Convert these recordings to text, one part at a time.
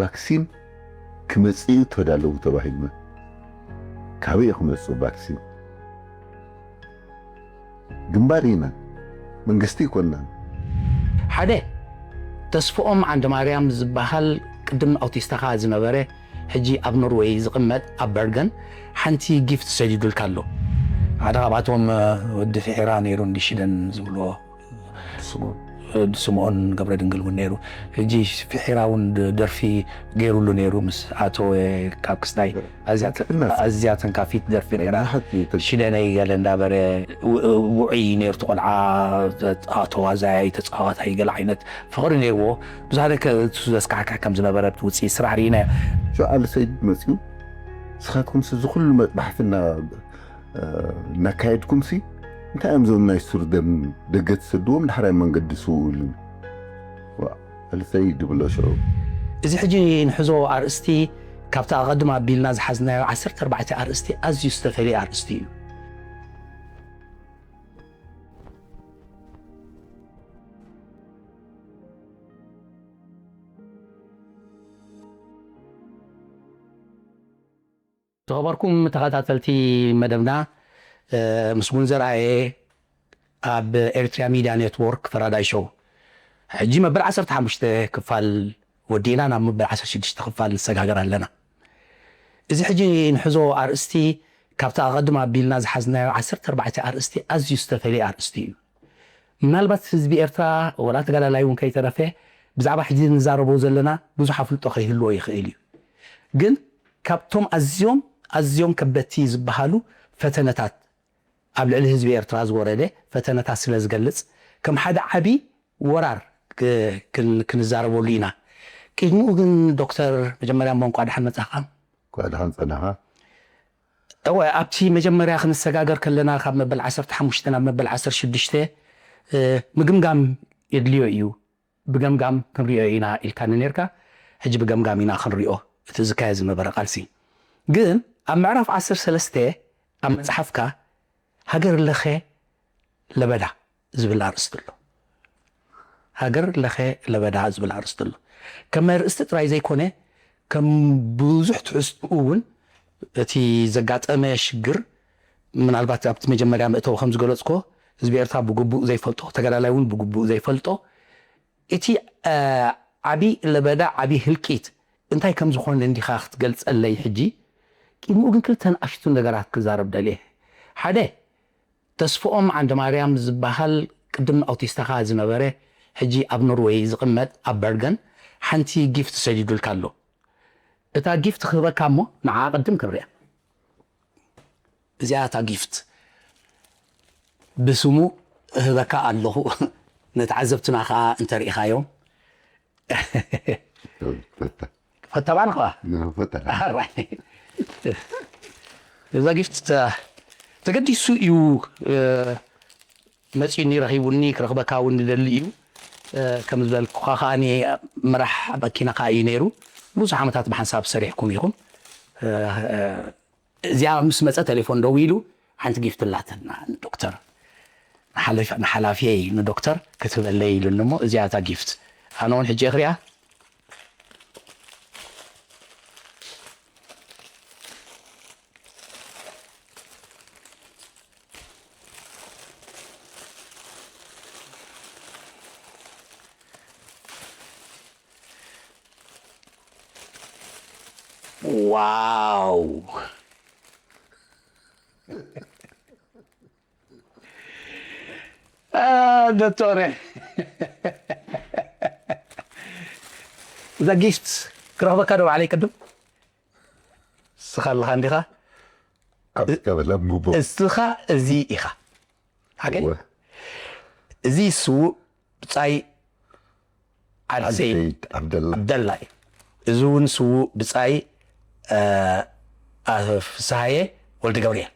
ቫክሲን ክመጽእ እዩ ተዳለዉ ተባሂልና። ካበይ እዩ ክመጽእ ቫክሲን? ግንባር ኢና፣ መንግስቲ ኣይኮንናን። ሓደ ተስፍኦም ዓንደማርያም ዝበሃል ቅድም ኣውቲስታኻ ዝነበረ ሕጂ ኣብ ኖርወይ ዝቕመጥ ኣብ በርገን ሓንቲ ጊፍት ሰዲዱልካ ኣሎ። ሓደ ካብኣቶም ወዲ ፍሒራ ነይሩ እንዲ ሽደን ዝብልዎ ስሙ ስምኦን ገብረ ድንግል እውን ነይሩ። ሕጂ ፍሒራ እውን ደርፊ ገይሩሉ ነይሩ ምስ ኣቶ ካብ ክስታይ ኣዝያ ተንካፊት ደርፊ ነይራ። ሽደነይ ገለ እንዳበረ ውዑይ ነይሩ ቆልዓ ተዋዛያይ ተፃዋታይ ገለ ዓይነት ፍቕሪ ነይርዎ። ብዙሓት ዘስካሕካ ከም ዝነበረ ውፅኢት ስራሕ ርኢና። ሸዓል ሰይድ መፅዩ ንስኻትኩም እዚ ኩሉ መጥባሕትና እናካየድኩም ሲ እንታይ እዮም ዞም ናይ ሱር ደም ደገ ትሰድዎም ዳሕራይ መንገዲ ስውኡ ኢሉኒ። ዋ፣ ኣልሰይ ድብሎ ሽዑ። እዚ ሕጂ ንሕዞ ኣርእስቲ ካብቲ ኣቐድም ኣቢልና ዝሓዝናዮ ዓሰርተ ኣርባዕተ ኣርእስቲ ኣዝዩ ዝተፈልየ ኣርእስቲ እዩ። ተኸበርኩም ተኸታተልቲ መደብና፣ ምስጉን ዘርኣየ ኣብ ኤርትርያ ሚድያ ኔትወርክ ፈራዳይ ሾው። ሕጂ መበል ዓሰርተ ሓሙሽተ ክፋል ወዲእና ናብ መበል ዓሰርተ ሽዱሽተ ክፋል ንሰጋገር ኣለና። እዚ ሕጂ ንሕዞ ኣርእስቲ ካብቲ ኣቐድም ኣቢልና ዝሓዝናዮ ዓሰርተ ኣርባዕተ ኣርእስቲ ኣዝዩ ዝተፈልየ ኣርእስቲ እዩ። ምናልባት ህዝቢ ኤርትራ ወላ ተጋዳላይ እውን ከይተረፈ ብዛዕባ ሕጂ ንዛረቦ ዘለና ብዙሕ ኣፍልጦ ከይህልዎ ይኽእል እዩ። ግን ካብቶም ኣዝዮም ኣዝዮም ከበድቲ ዝበሃሉ ፈተነታት ኣብ ልዕሊ ህዝቢ ኤርትራ ዝወረደ ፈተነታት ስለ ዝገልጽ ከም ሓደ ዓቢ ወራር ክንዛረበሉ ኢና። ቅድሚኡ ግን ዶክተር መጀመርያ እሞ እንቋዕ ደሓን መጻኻ። እንቋዕ ደሓን ጸናኻ። እወ ኣብቲ መጀመርያ ክንሰጋገር ከለና ካብ መበል ዓሰርተ ሓሙሽተ ናብ መበል ዓሰርተ ሽዱሽተ ምግምጋም የድልዮ እዩ። ብገምጋም ክንሪኦ ኢና ኢልካኒ ነርካ። ሕጂ ብገምጋም ኢና ክንሪኦ እቲ ዝካየ ዝነበረ ቃልሲ። ግን ኣብ ምዕራፍ ዓሰርተ ሰለስተ ኣብ መጽሓፍካ ሃገር ለኸ ለበዳ ዝብል ኣርእስቲ ኣሎ። ሃገር ለኸ ለበዳ ዝብል ኣርእስቲ ኣሎ። ከም ኣርእስቲ ጥራይ ዘይኮነ ከም ብዙሕ ትሕዝትኡ እውን እቲ ዘጋጠመ ሽግር ምናልባት ኣብቲ መጀመርያ መእተዊ ከም ዝገለጽኮ ህዝቢ ኤርትራ ብግቡእ ዘይፈልጦ ተጋዳላይ እውን ብግቡእ ዘይፈልጦ እቲ ዓቢ ለበዳ ዓቢ ህልቂት እንታይ ከም ዝኾነ እንዲኻ ክትገልጸለይ ሕጂ። ቅድሚኡ ግን ክልተ ንኣሽቱ ነገራት ክዛረብ ደልየ። ሓደ ተስፍኦም ዓንደማርያም ዝበሃል ቅድም ኣውቲስታኻ ዝነበረ ሕጂ ኣብ ኖርወይ ዝቕመጥ ኣብ በርገን ሓንቲ ጊፍት ሰዲዱልካ ኣሎ። እታ ጊፍት ክህበካ እሞ ንዓ ቅድም ክንሪኣ። እዚኣ እታ ጊፍት ብስሙ እህበካ ኣለኹ። ንተዓዘብትና ከዓ እንተርኢኻዮም ፈተባን ኸዓ ፈተና እዛ ጊፍት ተገዲሱ እዩ መፂኡኒ ረኺቡኒ ክረኽበካ እውን ንደሊ እዩ። ከም ዝበልኩኻ ከዓ መራሕ መኪና ከዓ እዩ ነይሩ። ብዙሕ ዓመታት ብሓንሳብ ሰሪሕኩም ኢኹም። እዚኣ ምስ መፀ ቴሌፎን ደው ኢሉ ሓንቲ ጊፍት ኣላትና ንዶክተር ንሓላፊየይ ንዶክተር ክትህበለይ ኢሉኒ እሞ እዚኣ እታ ጊፍት ኣነ እውን ሕጂ ክሪኣ። ዋው ዶክተር እዛ ጊፍት ክረኽበካ ዶ ባዕለይ ቅድም ስኻ ኣለኻ እንዲኻ እስኻ እዚ ኢኻ ሓቂ እዚ ስዉእ ብጻይ ዓልሰይድ ዓብደላ እዩ። እዚ እውን ስዉእ ብጻይ ፍስሃየ ወልደ ገብርኤል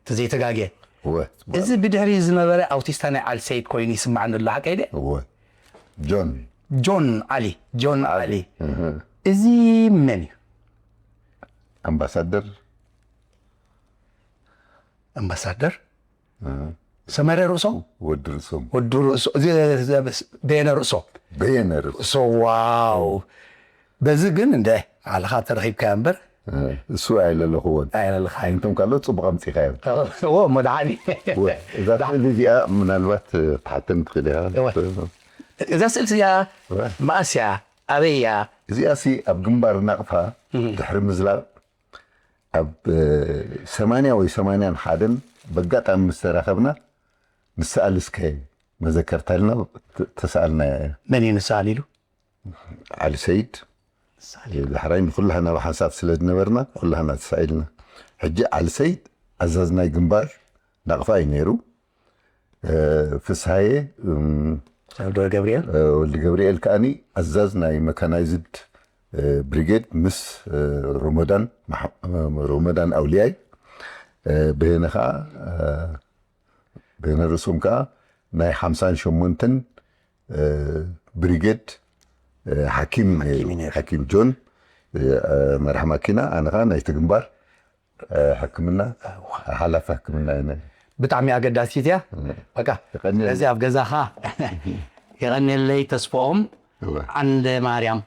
ተዘይተጋግየ። እዚ ብድሕሪ ዝነበረ ኣውቲስታ ናይ ዓልሰይድ ኮይኑ ይስማዓኒ ኣሎ ሓቀይ ድየ? ጆን ጆን ዓሊ ጆን ዓሊ እዚ መን እዩ? ኣምባሳደር ኣምባሳደር ሰመረ ርእሶም ወዲ ርእሶም ወዲ ርእሶ በየነ ርእሶ በየነ ርእሶ ዋው በዚ ግን እንደ ባዕልኻ ተረኺብካዮ እምበር እሱ ኣይለለኽዎን። ኣይለልኻዮ። እንቶም ካልኦት ጽቡቕ ኣምጺኻዮም። እዎ፣ እሞ ደሓን እዩ። እዛ ስእሊ እዚኣ ምናልባት ክትሓተኒ ትኽእል ኢኻ። እወ። እዛ ስእሊ እዚኣ መኣስ እያ? ኣበይ እያ? እዚኣ ሲ ኣብ ግንባር ናቕፋ ድሕሪ ምዝላቕ ኣብ ሰማንያ ወይ ሰማንያን ሓደን በጋጣሚ ምስ ተራኸብና ንስኣል እስከ መዘከርታ ኢልና ተ- ተሰኣልናያ እያ። መን እዩ ንስኣል ኢሉ? ዓሊ ሰይድ ዳሕራይ ንኩላህና ብሓንሳብ ስለ ዝነበርና ኩላህና ተሳኢልና። ሕጂ ዓሊ ሰይድ ኣዛዝ ናይ ግንባር ናቕፋ እዩ ነይሩ። እ፣ ፍስሃየ እም፣ ወልደ ገብርኤል እ፣ ወልደ ገብርኤል ከኣኒ ኣዛዝ ናይ መካናይዝድ እ፣ ብሪጌድ ምስ እ፣ ሮሞዳን መሓ- እ፣ ሮሞዳን ኣውልያይ እ፣ ብህነ ከዓ እ፣ ብህነ ርእሶም ከዓ ናይ ሓምሳን ሸሞንተን እ፣ ብሪጌድ እ፣ ሓኪም ሓኪም እዩ ነይሩ። ሓኪም ጆን እ፣ መራሕ ማኪና ኣነ ከዓ ናይቲ ግንባር እ፣ ሕክምና ሓላፊ ሕክምና እየ ነይረ። ብጣዕሚ ኣገዳሲት እያ። በቃ የቐንየለይ። እዚ ኣብ ገዛኻ የቐንየለይ። ተስፍኦም እወ። ዓንደ ማርያም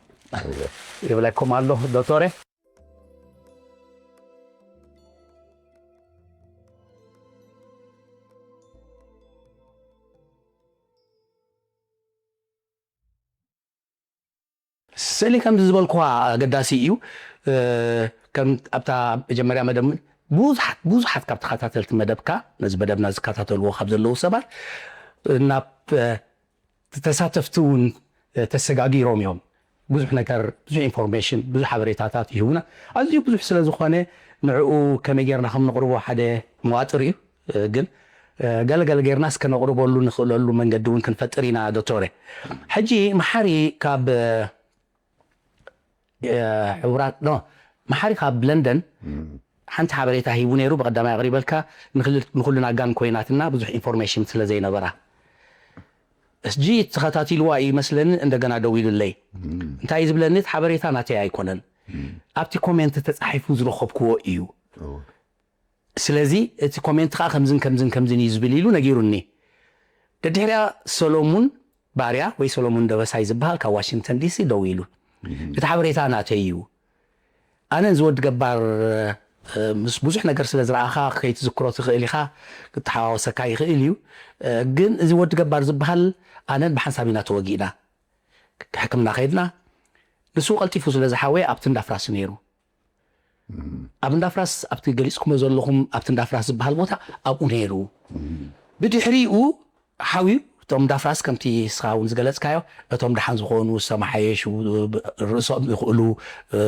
ይብለኩም ኣለኹ ዶክተረ። ስእሊ ከምዚ ዝበልኩዋ ኣገዳሲ እዩ። እ፣ ከም ኣብታ መጀመርያ መደብ ብዙሓት ብዙሓት ካብ ተኸታተልቲ መደብካ ነዚ መደብና ዝከታተልዎ ካብ ዘለዉ ሰባት ናብ እ፣ ተሳተፍቲ እውን እ፣ ተሰጋጊሮም እዮም። ብዙሕ ነገር ብዙሕ ኢንፎርሜሽን ብዙሕ ሓበሬታታት ይህቡና። ኣዝዩ ብዙሕ ስለ ዝኾነ ንዕኡ ከመይ ጌርና ከም ንቕርቦ ሓደ መዋጥር እዩ። እ፣ ግን እ፣ ገለገለ ጌርና እስከ ነቕርበሉ ንኽእለሉ መንገዲ እውን ክንፈጥር ኢና ዶክተረ። ሕጂ መሓሪ ካብ እ፣ እ፣ ሕቡራት ኖ መሓሪ ካብ ለንደን ሓንቲ ሓበሬታ ሂቡ ነይሩ። ብቐዳማይ ኣቕሪበልካ ንክል- ንኩልና ጋን ኮይናትና ብዙሕ ኢንፎርሜሽን ስለ ዘይነበራ እስጂ ተኸታቲልዋ እዩ ይመስለኒ። እንደገና ደዊሉለይ እንታይ እዩ ዝብለኒ እቲ ሓበሬታ ናተይ ኣይኮነን ኣብቲ ኮሜንት ተፃሒፉ ዝረኸብክዎ እዩ። ስለዚ እቲ ኮሜንት ከዓ ከምዝን ከምዝን ከምዝን እዩ ዝብል ኢሉ ነጊሩኒ። ደድሕሪያ ሰሎሙን ባርያ ወይ ሰሎሙን ደበሳይ ዝበሃል ካብ ዋሽንግተን ዲሲ ደው ኢሉ እቲ ሓበሬታ ናተይ እዩ። ኣነ እዚ ወዲ ገባር እ፣ ምስ ብዙሕ ነገር ስለ ዝረኣኻ ከይትዝክሮ ትኽእል ኢኻ፣ ክተሓዋወሰካ ይኽእል እዩ። እ፣ ግን እዚ ወዲ ገባር ዝበሃል ኣነን ብሓንሳብ ኢና ተወጊእና ሕክምና ከይድና። ንሱ ቀልጢፉ ስለ ዝሓወየ ኣብቲ እንዳፍራስ ነይሩ። ኣብ እንዳፍራስ ኣብቲ ገሊፅኩሞ ዘለኹም ኣብቲ እንዳፍራስ ዝበሃል ቦታ ኣብኡ ነይሩ። ብድሕሪኡ ሓውዩ እቶም እንዳፍራስ ከምቲ ስኻ እውን ዝገለፅካዮ እቶም ደሓን ዝኾኑ ዝተመሓየሹ ርእሶም ዝኽእሉ እ፣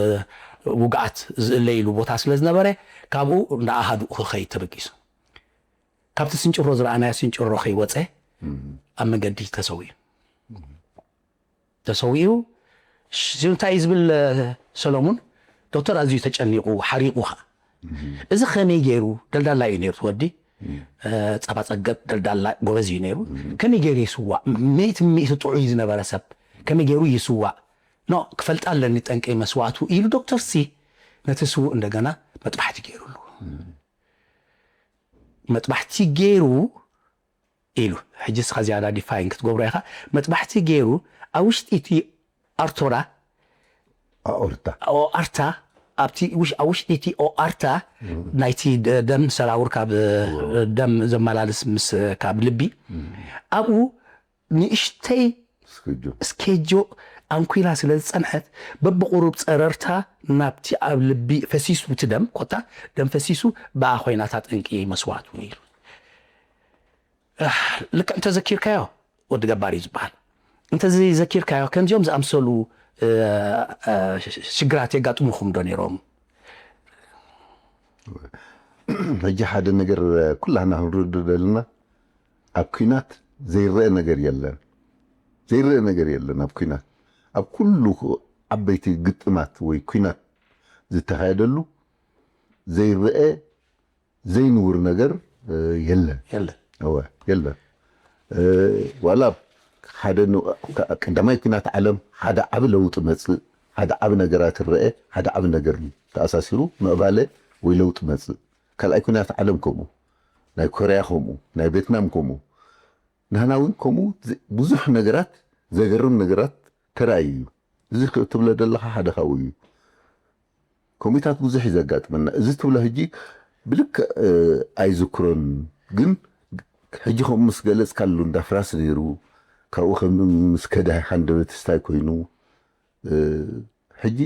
ውግኣት ዝእለይሉ ቦታ ስለ ዝነበረ ካብኡ እንዳኣሃዱ ክኸይድ ተበጊሱ። ካብቲ ስንጭሮ ዝረኣናዮ ስንጭሮ ከይወፀ ኣብ መገዲ ተሰዊኡ ተሰዊኡ ሽ- እንታይ እዩ ዝብል እ፣ ሰሎሙን ዶክተር ኣዝዩ ተጨኒቑ ሓሪቑ ኸዓ እዚ ከመይ ገይሩ ደልዳላ እዩ ነይሩ ትወዲ እ፣ ጸባ ጸገብ ደልዳላ ጎበዝ እዩ ነይሩ ከመይ ገይሩ ይስዋእ ሚእቲ ሚእቲ ጥዑይ ዝነበረ ሰብ ከመይ ገይሩ ይስዋእ ኖ ክፈልጣ ኣለኒ ጠንቂ መስዋእቱ ኢሉ ዶክተር ሲ ነቲ ስዉእ እንደገና መጥባሕቲ ገይሩሉ መጥባሕቲ ገይሩ ኢሉ ሕጂ ስኻ ዝያዳ ዲፋይን ክትገብሮ ኢኻ መጥባሕቲ ገይሩ ኣብ ውሽጢ እቲ ኣርቶራ ኣኦርታ ኦኣርታ ኣብቲ ውሽ- ኣብ ውሽጢ እቲ ኦኣርታ ናይቲ ደ- ደም ሰራውር ካብ ደም ዘመላልስ ምስ ካብ ልቢ ኣብኡ ንእሽተይ ስክጁ ስኬጆ ኣንኲላ ስለ ዝጸንሐት በብቁሩብ ጸረርታ ናብቲ ኣብ ልቢ ፈሲሱ እቲ ደም ኮታ ደም ፈሲሱ ብኣ ኮይናታ ጠንቂ መስዋእቱ ኢሉ ኣህ፣ ልክዕ እንተዘኪርካዮ ወዲ ገባር እዩ ዝበሃል እንተዘይዘኪርካዮ ከምዚኦም ዝኣምሰሉ እ፣ እ፣ ሽግራት የጋጥሙኹም ዶ ነይሮም ሕጂ ሓደ ነገር ኩላህና ክንርዱ ዘለና ኣብ ኩናት ዘይረአ ነገር የለን ዘይረአ ነገር የለን ኣብ ኩናት ኣብ ኩሉ ዓበይቲ ግጥማት ወይ ኩናት ዝተኻየደሉ ዘይረአ ዘይንውር ነገር የለን የለን እወ የለን ዋላ ሓደ ቀዳማይ ኩናት ዓለም ሓደ ዓብ ለውጢ መፅእ ሓደ ዓብ ነገራት ረአ ሓደ ዓብ ነገር ተኣሳሲሩ ምዕባለ ወይ ለውጢ መፅእ ካልኣይ ኩናት ዓለም ከምኡ ናይ ኮርያ ከምኡ ናይ ቬትናም ከምኡ ንህና እውን ከምኡ ብዙሕ ነገራት ዘገርም ነገራት ተራእዩ እዩ እዚ ትብሎ ዘለኻ ሓደ ካብኡ እዩ። ኮሚታት ብዙሕ እዩ ዘጋጥመና። እዚ ትብሎ ሕጂ ብልክዕ ኣይዝክሮን፣ ግን ሕጂ ከምኡ ምስ ገለጽካሉ እንዳፍራስ ነይሩ፣ ካብኡ ከም ምስ ከዳይ ሓንደበት ስታይ ኮይኑ፣ ሕጂ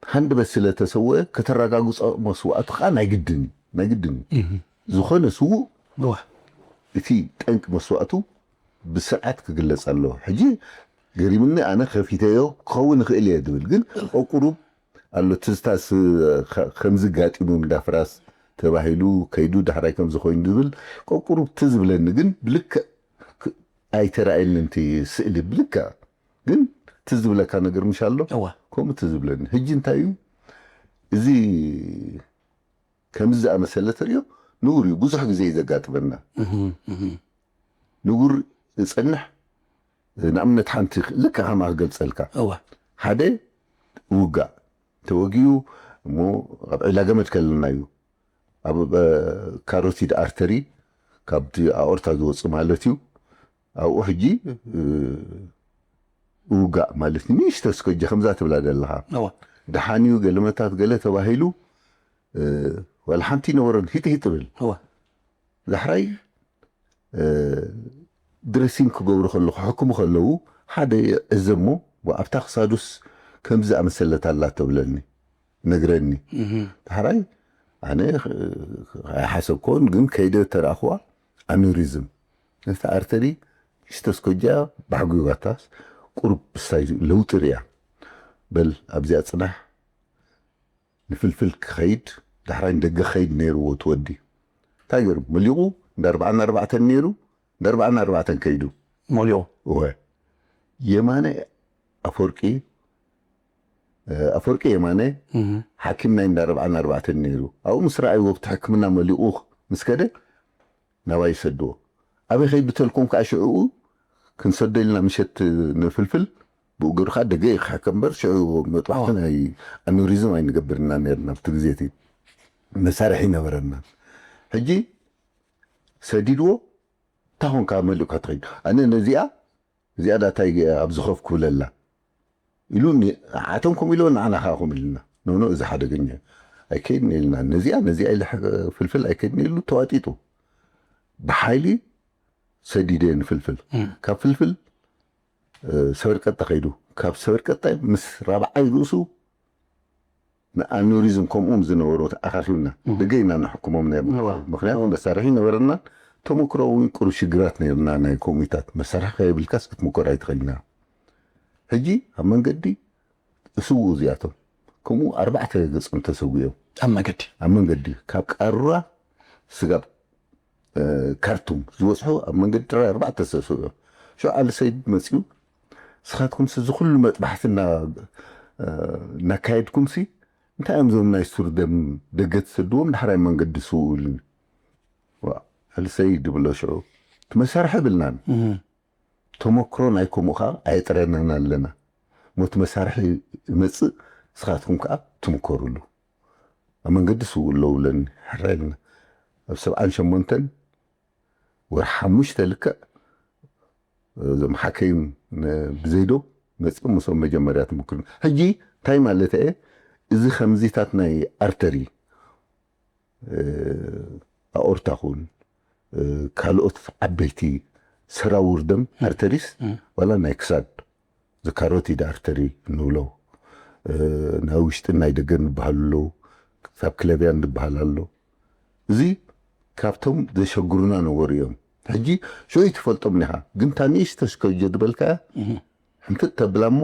ሃንደበት ስለ ተሰወ ከተረጋግጾ መስዋእቱ ከዓ ናይ ግድን እዩ፣ ናይ ግድን እዩ። ዝኾነ ስዉእ እቲ ጠንቂ መስዋእቱ ብስርዓት ክግለጽ ኣለዎ። ሕጂ ገሪምኒ፣ ኣነ ከፊተዮ ክኸውን ይኽእል እየ ዝብል፣ ግን ቁሩብ ኣሎ ትዝታ ስ-፣ ከ-፣ ከምዚ ጋጢሙ እንዳፍራስ ተባሂሉ ከይዱ ዳሕራይ ከምዚ ኮይኑ ዝብል ቁሩብ ትዝ ዝብለኒ፣ ግን ብልክዕ ክ-፣ ኣይተራእየንን እቲ ስእሊ ብልክዕ፣ ግን ትዝ ዝብለካ ነገር ምሽ ኣሎ። ከምኡ ትዝ ዝብለኒ። ሕጂ እንታይ እዩ እዚ ከምዚ ዝኣመሰለ ተሪኦ ንቡር እዩ፣ ብዙሕ ግዜ እዩ ዘጋጥመና። ንቡር ዝጸንሕ፣ ንኣብነት ሓንቲ ልክዕ ከማ ክገልጸልካ። ሓደ ውጋእ ተወጊኡ እሞ ኣብ ዒላ ገመድ ከለና እዩ። ኣብ ካሮቲድ ኣርተሪ ካብቲ ኣኦርታ ዝወጽእ ማለት እዩ። ኣብኡ ሕጂ ውጋእ ማለት ንእሽቶ ስከጀ ከምዛ ትብላ ዘለኻ፣ ደሓን እዩ፣ ገለመታት ገለ ተባሂሉ፣ ዋላ ሓንቲ ይነበሮን፣ ሂጥ ሂጥ ብል። ዳሕራይ ድረሲንግ ክገብሩ ከለኹ፣ ሕክሙ ከለዉ ሓደ እዘሞ ኣብታ ክሳዱስ ከምዚ ዝኣመሰለት ኣላ ተብለኒ፣ ነግረኒ። ዳሕራይ ኣነ ኣይሓሰብኮን፣ ግን ከይደ ተረኣኽዋ ኣኑሪዝም ነታ ኣርተሪ ሽተስኮጃ ባሕጒባታስ ቁሩብ ብሳይ ለውጢ ርያ። በል ኣብዚኣ ጽናሕ፣ ንፍልፍል ክኸይድ፣ ዳሕራይ ንደገ ክኸይድ ነይርዎ እቲ ወዲ። እንታይ ገይሩ? መሊቑ፣ እንዳ ኣርባዓን ኣርባዕተን ነይሩ፣ እንዳ ኣርባዓን ኣርባዕተን ከይዱ። መሊቑ። እወ። የማነ ኣፈወርቂ፣ ኣፈወርቂ የማነ፣ ሓኪም ናይ እንዳ ኣርባዓን ኣርባዕተን ነይሩ። ኣብኡ ምስ ረኣይዎ፣ ኣብቲ ሕክምና መሊቑ ምስ ከደ፣ ናባይ ይሰድዎ። ኣበይ ከይዱ ተልኩም ከዓ ሽዕኡ ክንሰዶ ኢልና ምሸት ንፍልፍል ብኡ ገይሩ ከዓ ደገ እዩ ክሕከም እምበር ሽዑ መጥባሕቲ ናይ ኣኑሪዝም ኣይንገብርና ነርና። ኣብቲ ግዜ እቲ መሳርሒ ይነበረና። ሕጂ ሰዲድዎ፣ እንታይ ኾንካ መሊእካ ትኸይድ? ኣነ ነዚኣ፣ እዚኣ ዳታይ ኣብ ዝኸፍ ክብለላ ኢሉ ኒ-፣ ዓቶም ከምኡ ኢልዎ፣ ንዓና ከዓ ከምኡ ኢልና። ኖ፣ ኖ፣ እዚ ሓደገኛ እዩ። ኣይከይድን ኢልና። ነዚኣ፣ ነዚኣ ኢለ ሕ-፣ ፍልፍል ኣይከይድን ኢሉ ተዋጢጡ። ብሓይሊ ሰዲደ ንፍልፍል። ካብ ፍልፍል፣ እ፣ ሰበርቀጠ ከይዱ። ካብ ሰበርቀጠ ምስ ራብዓይ ርእሱ ንኣኑሪዝም ከምኡም ዝነበሩ ኣኻኺብና። ደገ ኢና ንሕክሞም ነርና። ምኽንያቱ መሳርሒ ነበረና። ተመክሮ እውን ቁሩብ ሽግራት ነርና። ናይ ኮሚታት መሳርሒ ከየብልካስ ክትምኮር ኣይትኽእልና። ሕጂ ኣብ መንገዲ እስውኡ እዚኣቶም። ከምኡ ኣርባዕተ ገጾም ተሰዊኦም። ኣብ መገዲ? ኣብ መንገዲ። ካብ ቃሩራ ስጋብ፣ እ፣ ካርቱም ዝበጽሑ ኣብ መንገዲ ጥራይ ኣርባዕተ ተሰዊኦም። ሽዑ ዓሊ ሰይድ መጺኡ፣ "ንስኻትኩምሲ እዚ ኩሉ መጥባሕቲ እና-፣ እ፣ እናካየድኩምሲ፣ እንታይ እዮም እዞም ናይ ሱር ደም ደገ ትሰድዎም፣ ዳሕራይ መንገዲ ስውኡ?" ኢሉኒ። ዋ፣ ዓሊ ሰይድ ይብሎ ሽዑ፣ "እቲ መሳርሒ የብልናን። ተመክሮ ናይ ከምኡ ኸዓ ኣየጥረናን ኣለና። ሞት መሳርሒ ይመጽእ፣ ንስኻትኩም ከኣ ትምከሩሉ። ኣብ መንገዲ ስውእ ኣለዉ" ብለኒ። ሕራይ ኢልና። ኣብ ሰብዓን ሸሞንተን ወርሒ ሓሙሽተ ልክዕ እዞም ሓከይም ን-፣ ብዘይዶብ መጺኦም ምስኦም መጀመርያ ትምክሩ። ሕጂ እንታይ ማለት እየ? እዚ ከምዚታት ናይ ኣርተሪ እ፣ ኣኦርታ ኹን፣ እ፣ ካልኦት ዓበይቲ ሰራውር ደም፣ ኣርተሪስ፣ ዋላ ናይ ክሳድ፣ ዘካሮቲድ ኣርተሪ እንብሎ፣ እ፣ ናይ ውሽጥን ናይ ደገን ዝበሃሉ ኣለዉ፣ ሳብክለቪያን ዝበሃል ኣሎ። እዚ ካብቶም ዘሸግሩና ነበሩ እዮም። ሕጂ ሸይ ትፈልጦም ኒኻ፣ ግን እታ ንእሽቶ ሽኮጆ ዝበልካያ፣ ሕንፍጥ ተብላ እሞ፣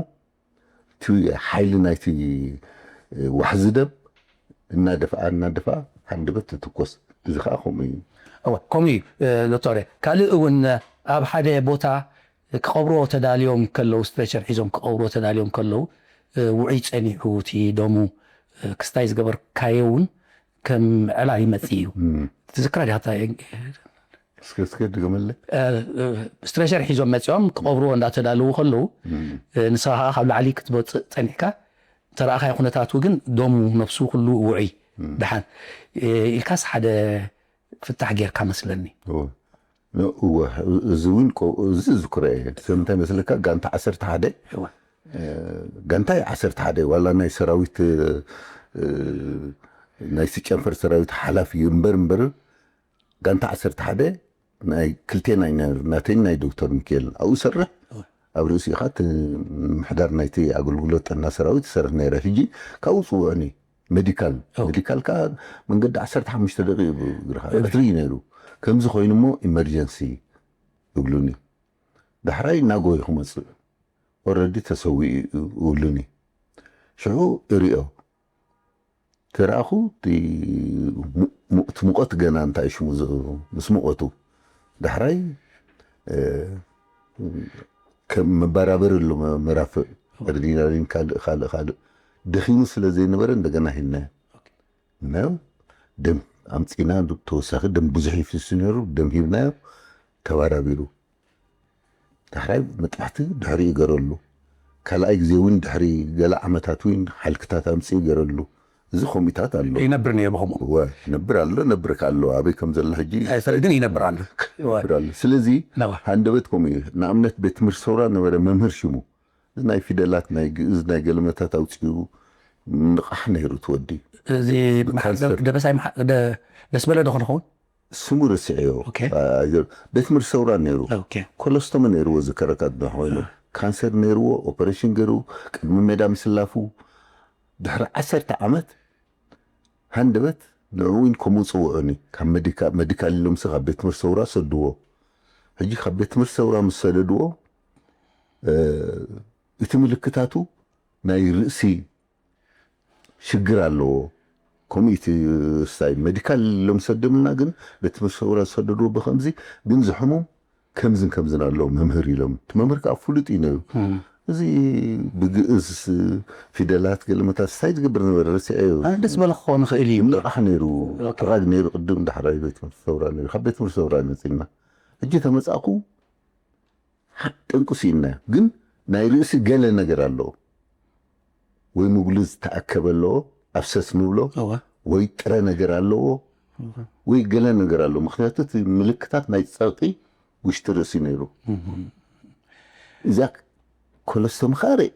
እቲ ሓይሊ ናይቲ ዋሕዚ ደም እናደፍኣ፣ እናደፍኣ፣ ሃንደበት ትትኮስ። እዚ ኸዓ ከምኡ እዩ። እወ፣ ከምኡ እዩ፣ እ፣ ዶክተር። ካልእ እውን ኣብ ሓደ ቦታ ክቐብርዎ ተዳልዮም ከለዉ፣ ስትሬቸር ሒዞም ክቐብርዎ ተዳልዮም ከለዉ፣ እ፣ ውዑይ ጸኒሑ፣ እቲ ደሙ፣ እ፣ ክስታይ ዝገበርካዮ እውን ከም ዕላል ይመጽእ እዩ። እም። ትዝክራ ዲኻ እታ እስከ፣ እስከ ድገመለይ። እ፣ እ፣ ስትሬቸር ሒዞም መጺኦም ክቐብርዎ እንዳተዳለዉ ከለዉ፣ እም። እ፣ ንስኻ ኸዓ ካብ ላዕሊ ክትወጽእ ጸኒሕካ፣ ተረኣኻዮ ኩነታቱ ግን ደሙ ነፍሱ ኩሉ ውዑይ። እም። ደሓን፣ እ፣ ኢልካስ ሓደ ፍታሕ ጌርካ መስለኒ። እወ። ን-፣ እወ፣ እዚ እውን ቆ-፣ እዚ ዝዝክሮ እየ። ስለምንታይ መስለካ? ጋንታ ዓሰርተ ሓደ እወ። ጋንታይ ዓሰርተ ሓደ ዋላ ናይ ሰራዊት ናይቲ ጨንፈር ሰራዊት ሓላፊ እምበር እምበር፣ ጋንታ ዓሰርተ ሓደ ናይ ክልቴና ኢና፣ ናተይን ናይ ዶክተር ሚካኤል ኣብኡ ሰርሕ። ኣብ ርእሲኡ ከዓ እቲ ምሕዳር ናይቲ ኣገልግሎት ጥዕና ሰራዊት ሰርሕ ነይረ። ሕጂ ካብኡ ፅውዑኒ ሜዲካል ሜዲካል ከዓ መንገዲ ዓሰርተ ሓሙሽተ ደቂቕ እግርኻ ቀትሪ እዩ ነይሩ። ከምዚ ኮይኑ እሞ ኢመርጀንሲ ይብሉኒ። ዳሕራይ ናጎ ክመፅእ ኦረዲ ተሰዊኡ ይብሉኒ። ሽዑ እሪኦ ተረኣኹ። እቲ ሙቐት ገና እንታይ ሽሙ ምስ ሙቐቱ ዳሕራይ ከም መበራበር ኣሎ መራፍእ ኣድሪናሊን ካልእ ካልእ ካልእ ደኺሙ ስለ ዘይነበረ እንደገና ሂልናዮ። እናዮ ደም ኣምፂና ተወሳኺ ደም ብዙሕ ይፍስ ነይሩ። ደም ሂብናዮ ተባራቢሩ። ዳሕራይ መጥባሕቲ ድሕሪኡ ገረሉ። ካልኣይ ግዜ እውን ድሕሪ ገለ ዓመታት እውን ሓልክታት ኣምፅኡ ገረሉ። እዚ ከምኡታት ኣሎ። ይነብር ነየ ብኸምኡ። እወ፣ ይነብር ኣሎ፣ ነብር ከ ኣሎ። ኣበይ ከም ዘሎ ሕጂ ኣይፈልጥን፣ ይነብር ኣሎ። እወ። ይነብር ኣሎ። ስለዚ ነዋ። ሃንደበት ከምኡ እዩ። ንኣብነት ቤት ትምህርቲ ሰውራ ነበረ መምህር ሽሙ። እዚ ናይ ፊደላት፣ ናይ ግእዝ፣ ናይ ገለመታት ኣውፅኡ ንቓሕ ነይሩ እቲ ወዲ። እዚ መሓ-፣ ካንሰር። ደበሳይ መሓ-፣ ደ-፣ ደስ በለ ዶ ክኸውን? ስሙ ረሲዐዮ። ኦኬ። አ-፣ ቤት ትምህርቲ ሰውራ ነይሩ። ኦኬ። ኮሎስቶሚ ነይርዎ ዝከረካ ዶ ኮይኑ። ካንሰር ነይርዎ፣ ኦፐሬሽን ገይሩ፣ ቅድሚ ሜዳ ምስላፉ፣ ድሕሪ ዓሰርተ ዓመት ሃንደበት ንዕኡ እውን ከምኡ ጽውዑኒ። ካብ መዲካ-፣ መዲካል ኢሎምሲ ካብ ቤት ትምህርቲ ሰውራ ሰድዎ። ሕጂ ካብ ቤት ትምህርቲ ሰውራ ምስ ሰደድዎ፣ እ፣ እቲ ምልክታቱ ናይ ርእሲ ሽግር ኣለዎ። ከምኡ እቲ ስታይ ሜዲካል ኢሎም ሰደምና፣ ግን ቤት ትምህርቲ ሰውራ ዝሰደድዎ ብከምዚ፣ ግን ዝሕሙም ከምዝን ከምዝን ኣለዎ መምህር ኢሎም። እቲ መምህር ከዓ ፍሉጥ እዩ ነይሩ። እም። እዚ ብግእዝ ፊደላት ገለመታት ስታይ ዝገብር ነበረ፣ ረሲዐዮ። ኣነ ደስ በለ ክኸውን ይኽእል እዩ። ንቓሕ ነይሩ፣ ኦኬ። ትራግ ነይሩ፣ ቅድም ዳሕራይ ቤት ትምህርቲ ሰውራ ነይሩ። ካብ ቤት ትምህርቲ ሰውራ መፂና። ሕጂ ተመፃእኩ፣ ጠንቁ ስኢንናዮ። ግን ናይ ርእሲ ገለ ነገር ኣለዎ። ወይ ምጉሊ ዝተኣከበ ኣለዎ፣ ኣብሰስ ንብሎ፣ እወ። ወይ ጥረ ነገር ኣለዎ፣ እወ። ወይ ገለ ነገር ኣለዎ። ምኽንያቱ እቲ ምልክታት ናይ ጸቕጢ ውሽጢ ርእሲ ነይሩ። እም። እዛ ኮሎስቶሚ ኸኣ ርእየ-፣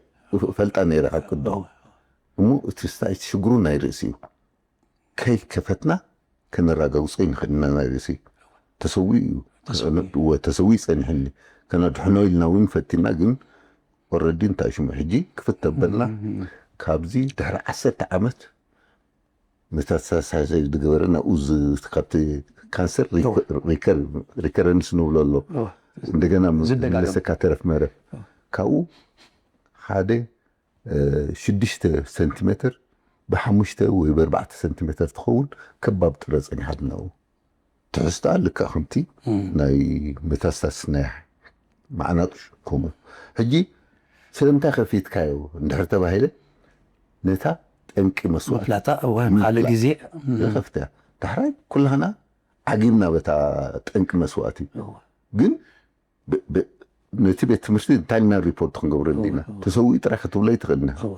ፈልጣ ነይረ ካብ ቅድም። እወ። እሞ እቲ ስታይ ሽግሩ ናይ ርእሲ እዩ። ከይከፈትና ከነረጋግጾ ይንኽእል ኢና። ናይ ርእሲ ተሰዊኡ እዩ። ተሰዊኡ። እወ፣ ተሰዊኡ ጸኒሕኒ። ከነድሕኖ ኢልና እውን ፈቲና፣ ግን ኦረዲ እንታይ ሽሙ ሕጂ ክፍት ተበልና። እም። ካብዚ ድሕሪ ዓሰርተ ዓመት መታሳሳይ ዝገበረ ናብኡ ዝ-፣ ካብቲ ካንሰር ሪከ-፣ ሪከር-፣ ሪከረንስ ንብሎ ኣሎ። እወ። እንደገና ም-፣ ዝደጋገም። መለሰካ ተረፍ መረፍ። እወ። ካብኡ ሓደ እ፣ ሽዱሽተ ሰንቲሜትር ብሓሙሽተ ወይ ብኣርባዕተ ሰንቲሜትር ትኸውን ከባብ ጥረ ጸኒሓትና። ትሕዝቶኣ ልክዕ ከምቲ እም። ናይ መታስታስ ናይ መዓናጡ ከምኡ። ሕጂ ስለምንታይ ከፊትካዮ እንድሕር ተባሂለ፣ ነታ ጠንቂ መስዋእቲ ምፍላጣ፣ እወ፣ ምፍላጥ። ካልእ ግዜ፣ እም። ንኸፍትያ። ዳሕራይ ኩላህና ዓጊብና በታ ጠንቂ መስዋእቲ። እወ። ግን ብ-፣ ብ-፣ ነቲ ቤት ትምህርቲ እንታይ ኢልና ሪፖርት ክንገብረሉ ኢና? እወ፣ እወ። ተሰዊኡ ጥራይ ክትብሎ ኣይትኽእልን ኢኻ። እወ።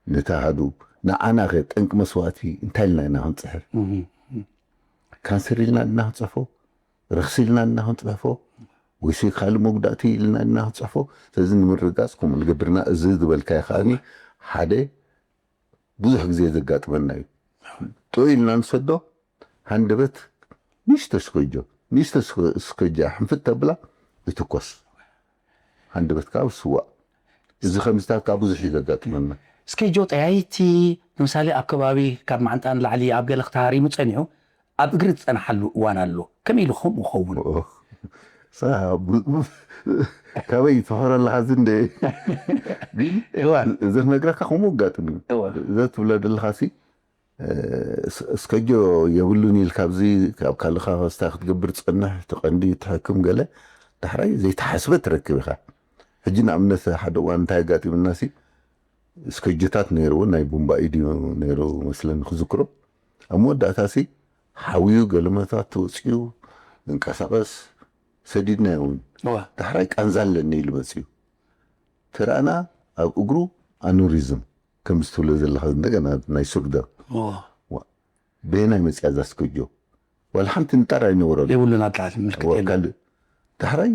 ነቲ ኣሃዱ ንዓና ኸ ጠንቂ መስዋእቲ እንታይ ኢልና ኢና ክንጽሕፍ? እም፣ እም። ካንሰር ኢልና ኢና ክንጽሕፎ? ረኽሲ ኢልና ኢና ክንጽሕፎ? ወይስ ካልእ መጉዳእቲ ኢልና ኢና ክንጽሕፎ? ስለዚ ንምርግጋጽ ከምኡ ንገብርና። እዚ ዝበልካዮ ከኣ ሓደ ብዙሕ ግዜ ዘጋጥመና እዩ። ጥዑይ ኢልና ንሰዶ፣ ሃንደበት ንእሽቶ ስኮጆ፣ ንእሽቶ ስኮ-፣ ስኮጃ ሕንፍት ተብላ ይትኮስ። ሃንደበት ከዓ ስዋእ። እዚ ከምዚታት ከዓ ብዙሕ እዩ ዘጋጥመና። ስኬጆ ጠያይቲ፣ ንምሳሌ ኣብ ከባቢ ካብ ማዓንጣ ንላዕሊ ኣብ ገለ ክተሃሪሙ ጸኒሑ፣ ኣብ እግሪ ዝጸንሓሉ እዋን ኣሎ። ከመይ ኢሉ ከምኡ ክኸውን? ኦ፣ ሳ-፣ ብ-፣ ብ-፣ ካበይ ትፈኽሮ ኣለኻ እዚ እንደ-፣ ግን እዋ። እዚ ክነግረካ ከምኡ ኣጋጥም እዩ። እዋ። እዚ ትብሎ ዘለኻ ሲ፣ እ፣ ስ-፣ እስከጆ የብሉን ኢልካ ኣብዚ ካብ ካልኻ ክስታ ክትገብር ትጸንሕ፣ ትቐንዲ፣ ትሕክም ገለ፣ ዳሕራይ ዘይተሓስበ ትረክብ ኢኻ። ሕጂ ንኣብነት ሓደ እዋን እንታይ ኣጋጢምና ሲ፣ እስከጆታት ነይርዎ፣ ናይ ቡምባ ኢድ እዩ ነይሩ መስለኒ ክዝክሮ። ኣብ መወዳእታ ሲ፣ ሓውዩ ገለመታት ተወጺኡ፣ ዝንቀሳቐስ ሰዲድናዮ እውን። እዋ። ዳሕራይ ቃንዛ ኣለኒ ኢሉ መጺኡ። ተረኣና ኣብ እግሩ ኣኑሪዝም፣ ከምዚ ትብሎ ዘለኻ እንደገና ናይ ሱር ደም። እዋ። ዋ፣ በየናይ መጽያ እዛ ስከጆ? ዋላ ሓንቲ ንጣር ኣይነበሮን። የብሉን ኣብ ላዕሊ ምልክት እዋ፣ የለን። ካልእ ዳሕራይ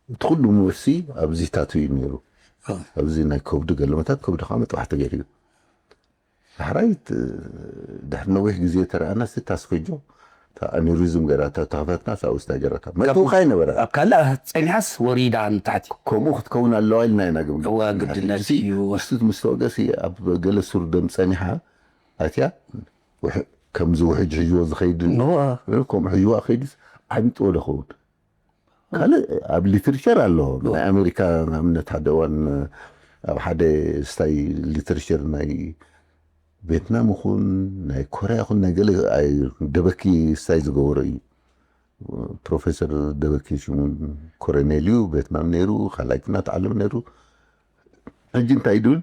እቲ ኩሉ ምወሲ ኣብዚ ታቱ እዩ ነይሩ። ኣብዚ ናይ ከብዱ ገለመታት ከብዱ ከዓ መጥባሕቲ ገይሩ እዩ። ዳሕራይ ድሕሪ ነዊሕ ግዜ ተረኣና ስታስፈጆ ኣኒሪዝም ገይራ ተኸፈትና ሳውስታ ገይራታ መጥውካ ይነበረ። ኣብ ካልእ ጸኒሓስ ወሪዳ ንታሕቲ። ከምኡ ክትከውን ኣለዋ ኢልና ኢና ግምት። እዋ ግድነት እዩ። ስት ምስ ተወገሲ ኣብ ገለ ሱር ደም ጸኒሓ ኣትያ ከምዚ ውሕጅ ሕጅዎ ዝኸይድ ከምኡ ሕጅዋ ከይድስ ዓሚጥዎ ዶ ኸውን? ካልእ ኣብ ሊትርቸር ኣሎ። ናይ ኣሜሪካ ንኣብነት ሓደ እዋን ኣብ ሓደ ስታይ ሊትርቸር ናይ ቬትናም ይኹን ናይ ኮርያ ይኹን ናይ ገለ ደበኪ ስታይ ዝገበሮ እዩ። ፕሮፌሰር ደበኪ ሽሙ ኮረኔል እዩ። ቬትናም ነይሩ፣ ካልኣይ ኩናት ዓለም ነይሩ። ሕጂ እንታይ ይብል?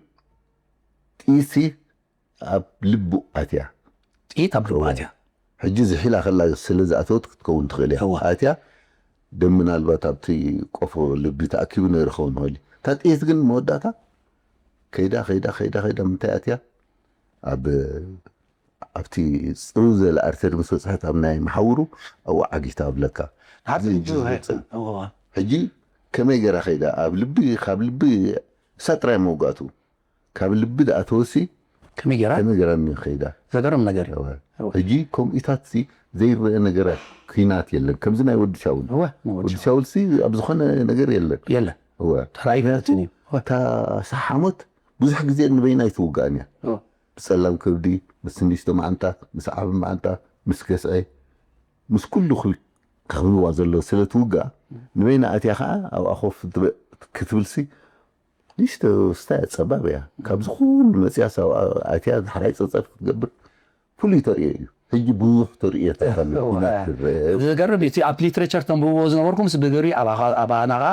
ጥይሲ ኣብ ልቡ ኣትያ። ጥይት ኣብ ልቡ ኣትያ። ሕጂ ዝሒላ ከላ ስለ ዝኣተወት ክትከውን ትኽእል እያ። ኣትያ ደም ምናልባት ኣብቲ ቆፎ ልቢ ተኣኪቡ ነይሩ ክኸውን ይኽእል እዩ። እታ ጥይት ግን መወዳእታ ከይዳ ከይዳ ከይዳ ከይዳ ምንታይ ኣትያ ኣብ ኣብቲ ፅው ዘለ ኣርተሪ ምስ በፅሐት ኣብ ናይ መሓውሩ ኣብኡ ዓጊታ ኣብለካ። ሕጂ ከመይ ገይራ ከይዳ ኣብ ልቢ ካብ ልቢ እሳ ጥራይ መውጋእቱ ካብ ልቢ ደኣ ተወሲ ከመይ ገይራ ከመይ ገይራ ከይዳ ዘገርም ነገር እዩ። ሕጂ ከምኡታት ዘይረአ ነገራት ኩናት የለን። ከምዚ ናይ ወዲ ሻውል እወ ወዲ ሻውል ሲ ኣብ ዝኾነ ነገር የለን። የለን እወ ተራእዩ ይፈልጥን እዩ። እታ ሰሓሞት ብዙሕ ግዜ ንበይና ኣይትውጋእን እያ። እወ ብጸላም ከብዲ ምስ ንእሽቶ መዓንጣ ምስ ዓቢ መዓንጣ ምስ ገስዐ ምስ ኩሉ ክል- ክህብዋ ዘሎ ስለ ትውጋእ ንበይና ኣትያ ከዓ ኣብኣ ኮፍ ክትብል- ክትብልሲ ንእሽቶ ስታይ ጸባብ እያ። ካብዚ ኩሉ መጽያ ኣትያ ዳሕራይ ጸጸር ክትገብር ፍሉይ ተርእዮ እዩ። ሕጂ ብዙሕ ተርእዮታት ኣሎ። ኩናት ዝረአ ዝገርም እዩ። እቲ ኣብ ሊትሬቸር ተንብብዎ ዝነበርኩም ምስ ብግሪ ኣባኻ- ኣባና ኸዓ